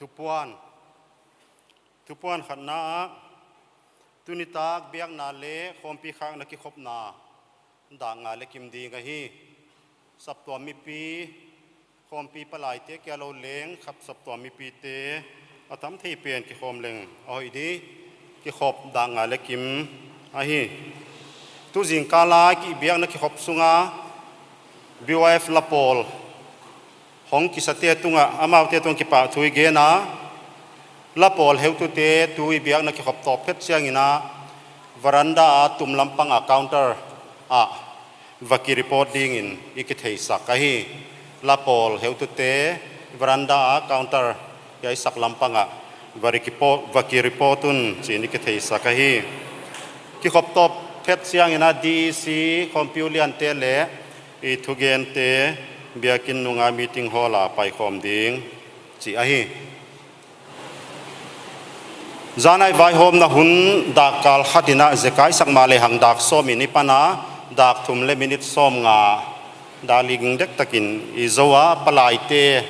Thupuan. Thupuan khatna ah, tunitak biakna leh khawmpi khakna kikhopna dak nga leh kim ding ahi. Saptuam mipi, khawmpi palaite kia lou leng, khap saptuam mipite, a tam thei pen kikhawm leng a hoih di, kikhop dak nga leh kim ahi. Tu zingkal a ki biakna kikhop sunga, B Y F lapawl hong kisate tungah, amaute tungah kipahthu i gen a, lapawl heutute tu i biakna kikhop tawp phet chiangin a, veranda a tum lampang a counter ah va ki report dingin i kitheisak ahi. Lapawl heutute veranda a counter hiai sak lampang ah va ri kipo-, va ki report un chi'n i kitheisak ahi. Kikhop tawp phet chiangin a D E C, khawmpi uliante leh i thugente biakin nunga meeting hall a paikhawm ding chih ahi. Zan a i vaihawmna hun dak kal khat in a zekai sak mahlehang dak sawm in i pan a, dak thum leh minute sawmnga dak li ging dek takin i zou a, palaite,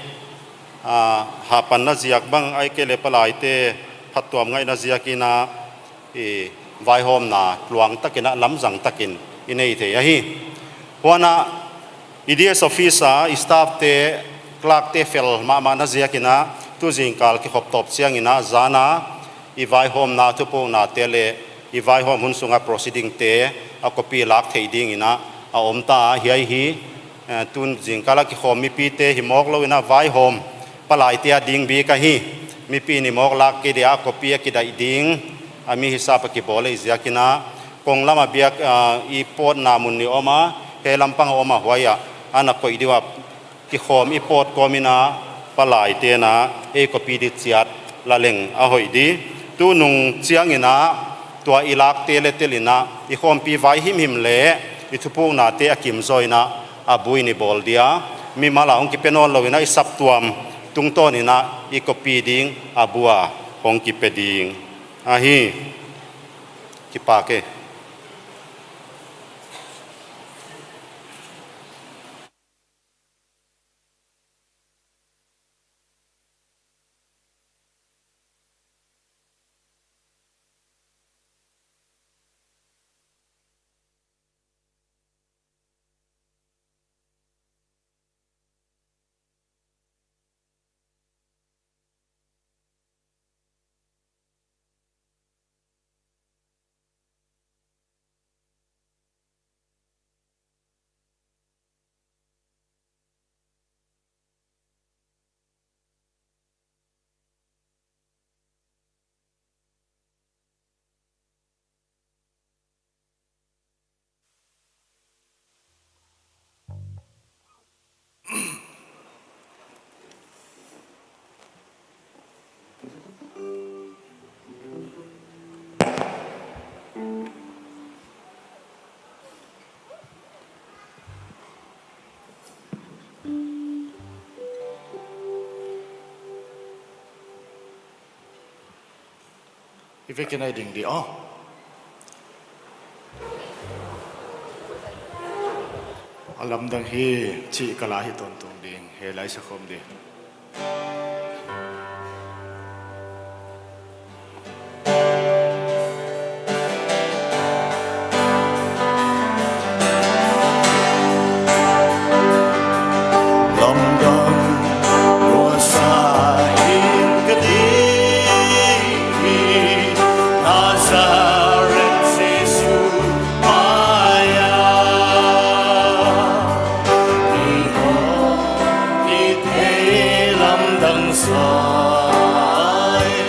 ah, hapanna ziak bang ahihkeileh palaite phattuam ngaihna ziakin a, i vaihawmna luang takin a, lamzang takin i nei thei ahi. Huan a, E D S office a i staff te, clerk te fel mahmahna ziakin a, tu zingkal kikhop tawp chiangin a, zan a i vaihawmna thupuknate leh i vaihawm hun sunga proceeding te a copy lak theih dingin a, a om ta a. Hiai hi, eh, tun zingkal a kikhawm mipite hi mawk louin a, vaihawm palaite a ding bik ahi. Mipi'n i mawk lak kei dia, copy a kidaih ding a mi hisap a kibawl ahih ziakin a, kong lam a biak, ah, i pawtna mun nih om a, hiai lampang a om a, huai ah ana koih di ua, kikhawm i pawt kawmin a, palaite'n a ei copy di chiat la leng a hoih di. Tunung chiangin a, tua i lakte leh telin a, i khawmpi vai himhim leh i thupuknate a kim zaw in a, a bu in i bawl dia. Mimal a hong kipe nawn louin a, i saptuam tungtawnin a i copy ding a bu a hong kipe ding ahi. Kipak e. I vekin a i ding di aw. A lamdang hi chih ka la hi tawntung ding, hiai lai sa khawm di. Lamdang nuamsa in ka ding hi, Nazareth Jesu mai ah. Ni hong kithei lamdang sa e.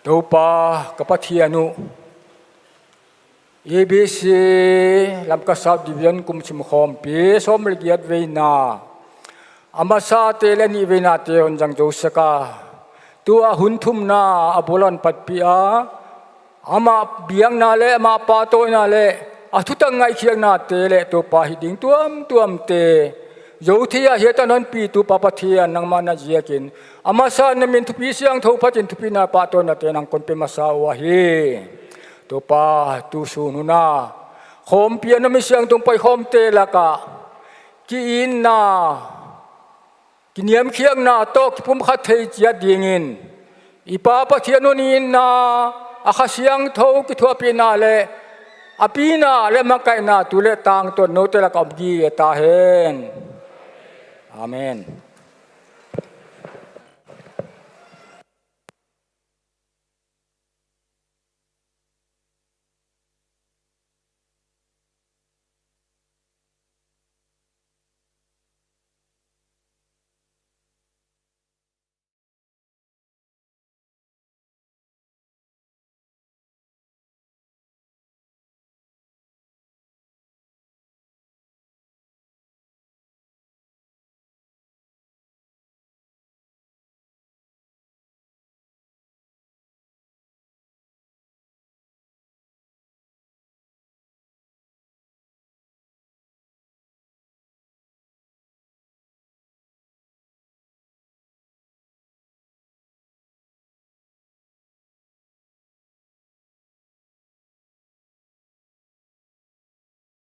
Toupa ka Pathian uh, A B C Lamka South Division kum sim khawmpi sawm leh giat veina, a masate leh a nihveinate hon zang zou sek a, tua hun thumna a bul a hon patpih a, amah biakna leh amah pahtawina leh a thutak ngaihkhiaknate leh Toupa hih ding tuamtuamte zou thei a hiai tan hon pi Toupa Pathian nangmah na ziakin, a masa na min thupi siangthou phatin thupina pahtawinate nang kon pe masa uh ahi. Toupa, tu sun hun a khawmpi a na mi siangthou paikhawmte laka ki-itna, kiniamkhiakna toh kipumkhat thei chiat dingin i Pa Pathian hon itna, a Kha Siangthou kithuahpihna leh a pina leh makaihna tu leh tangtawn noute laka om gige ta hen. Amen.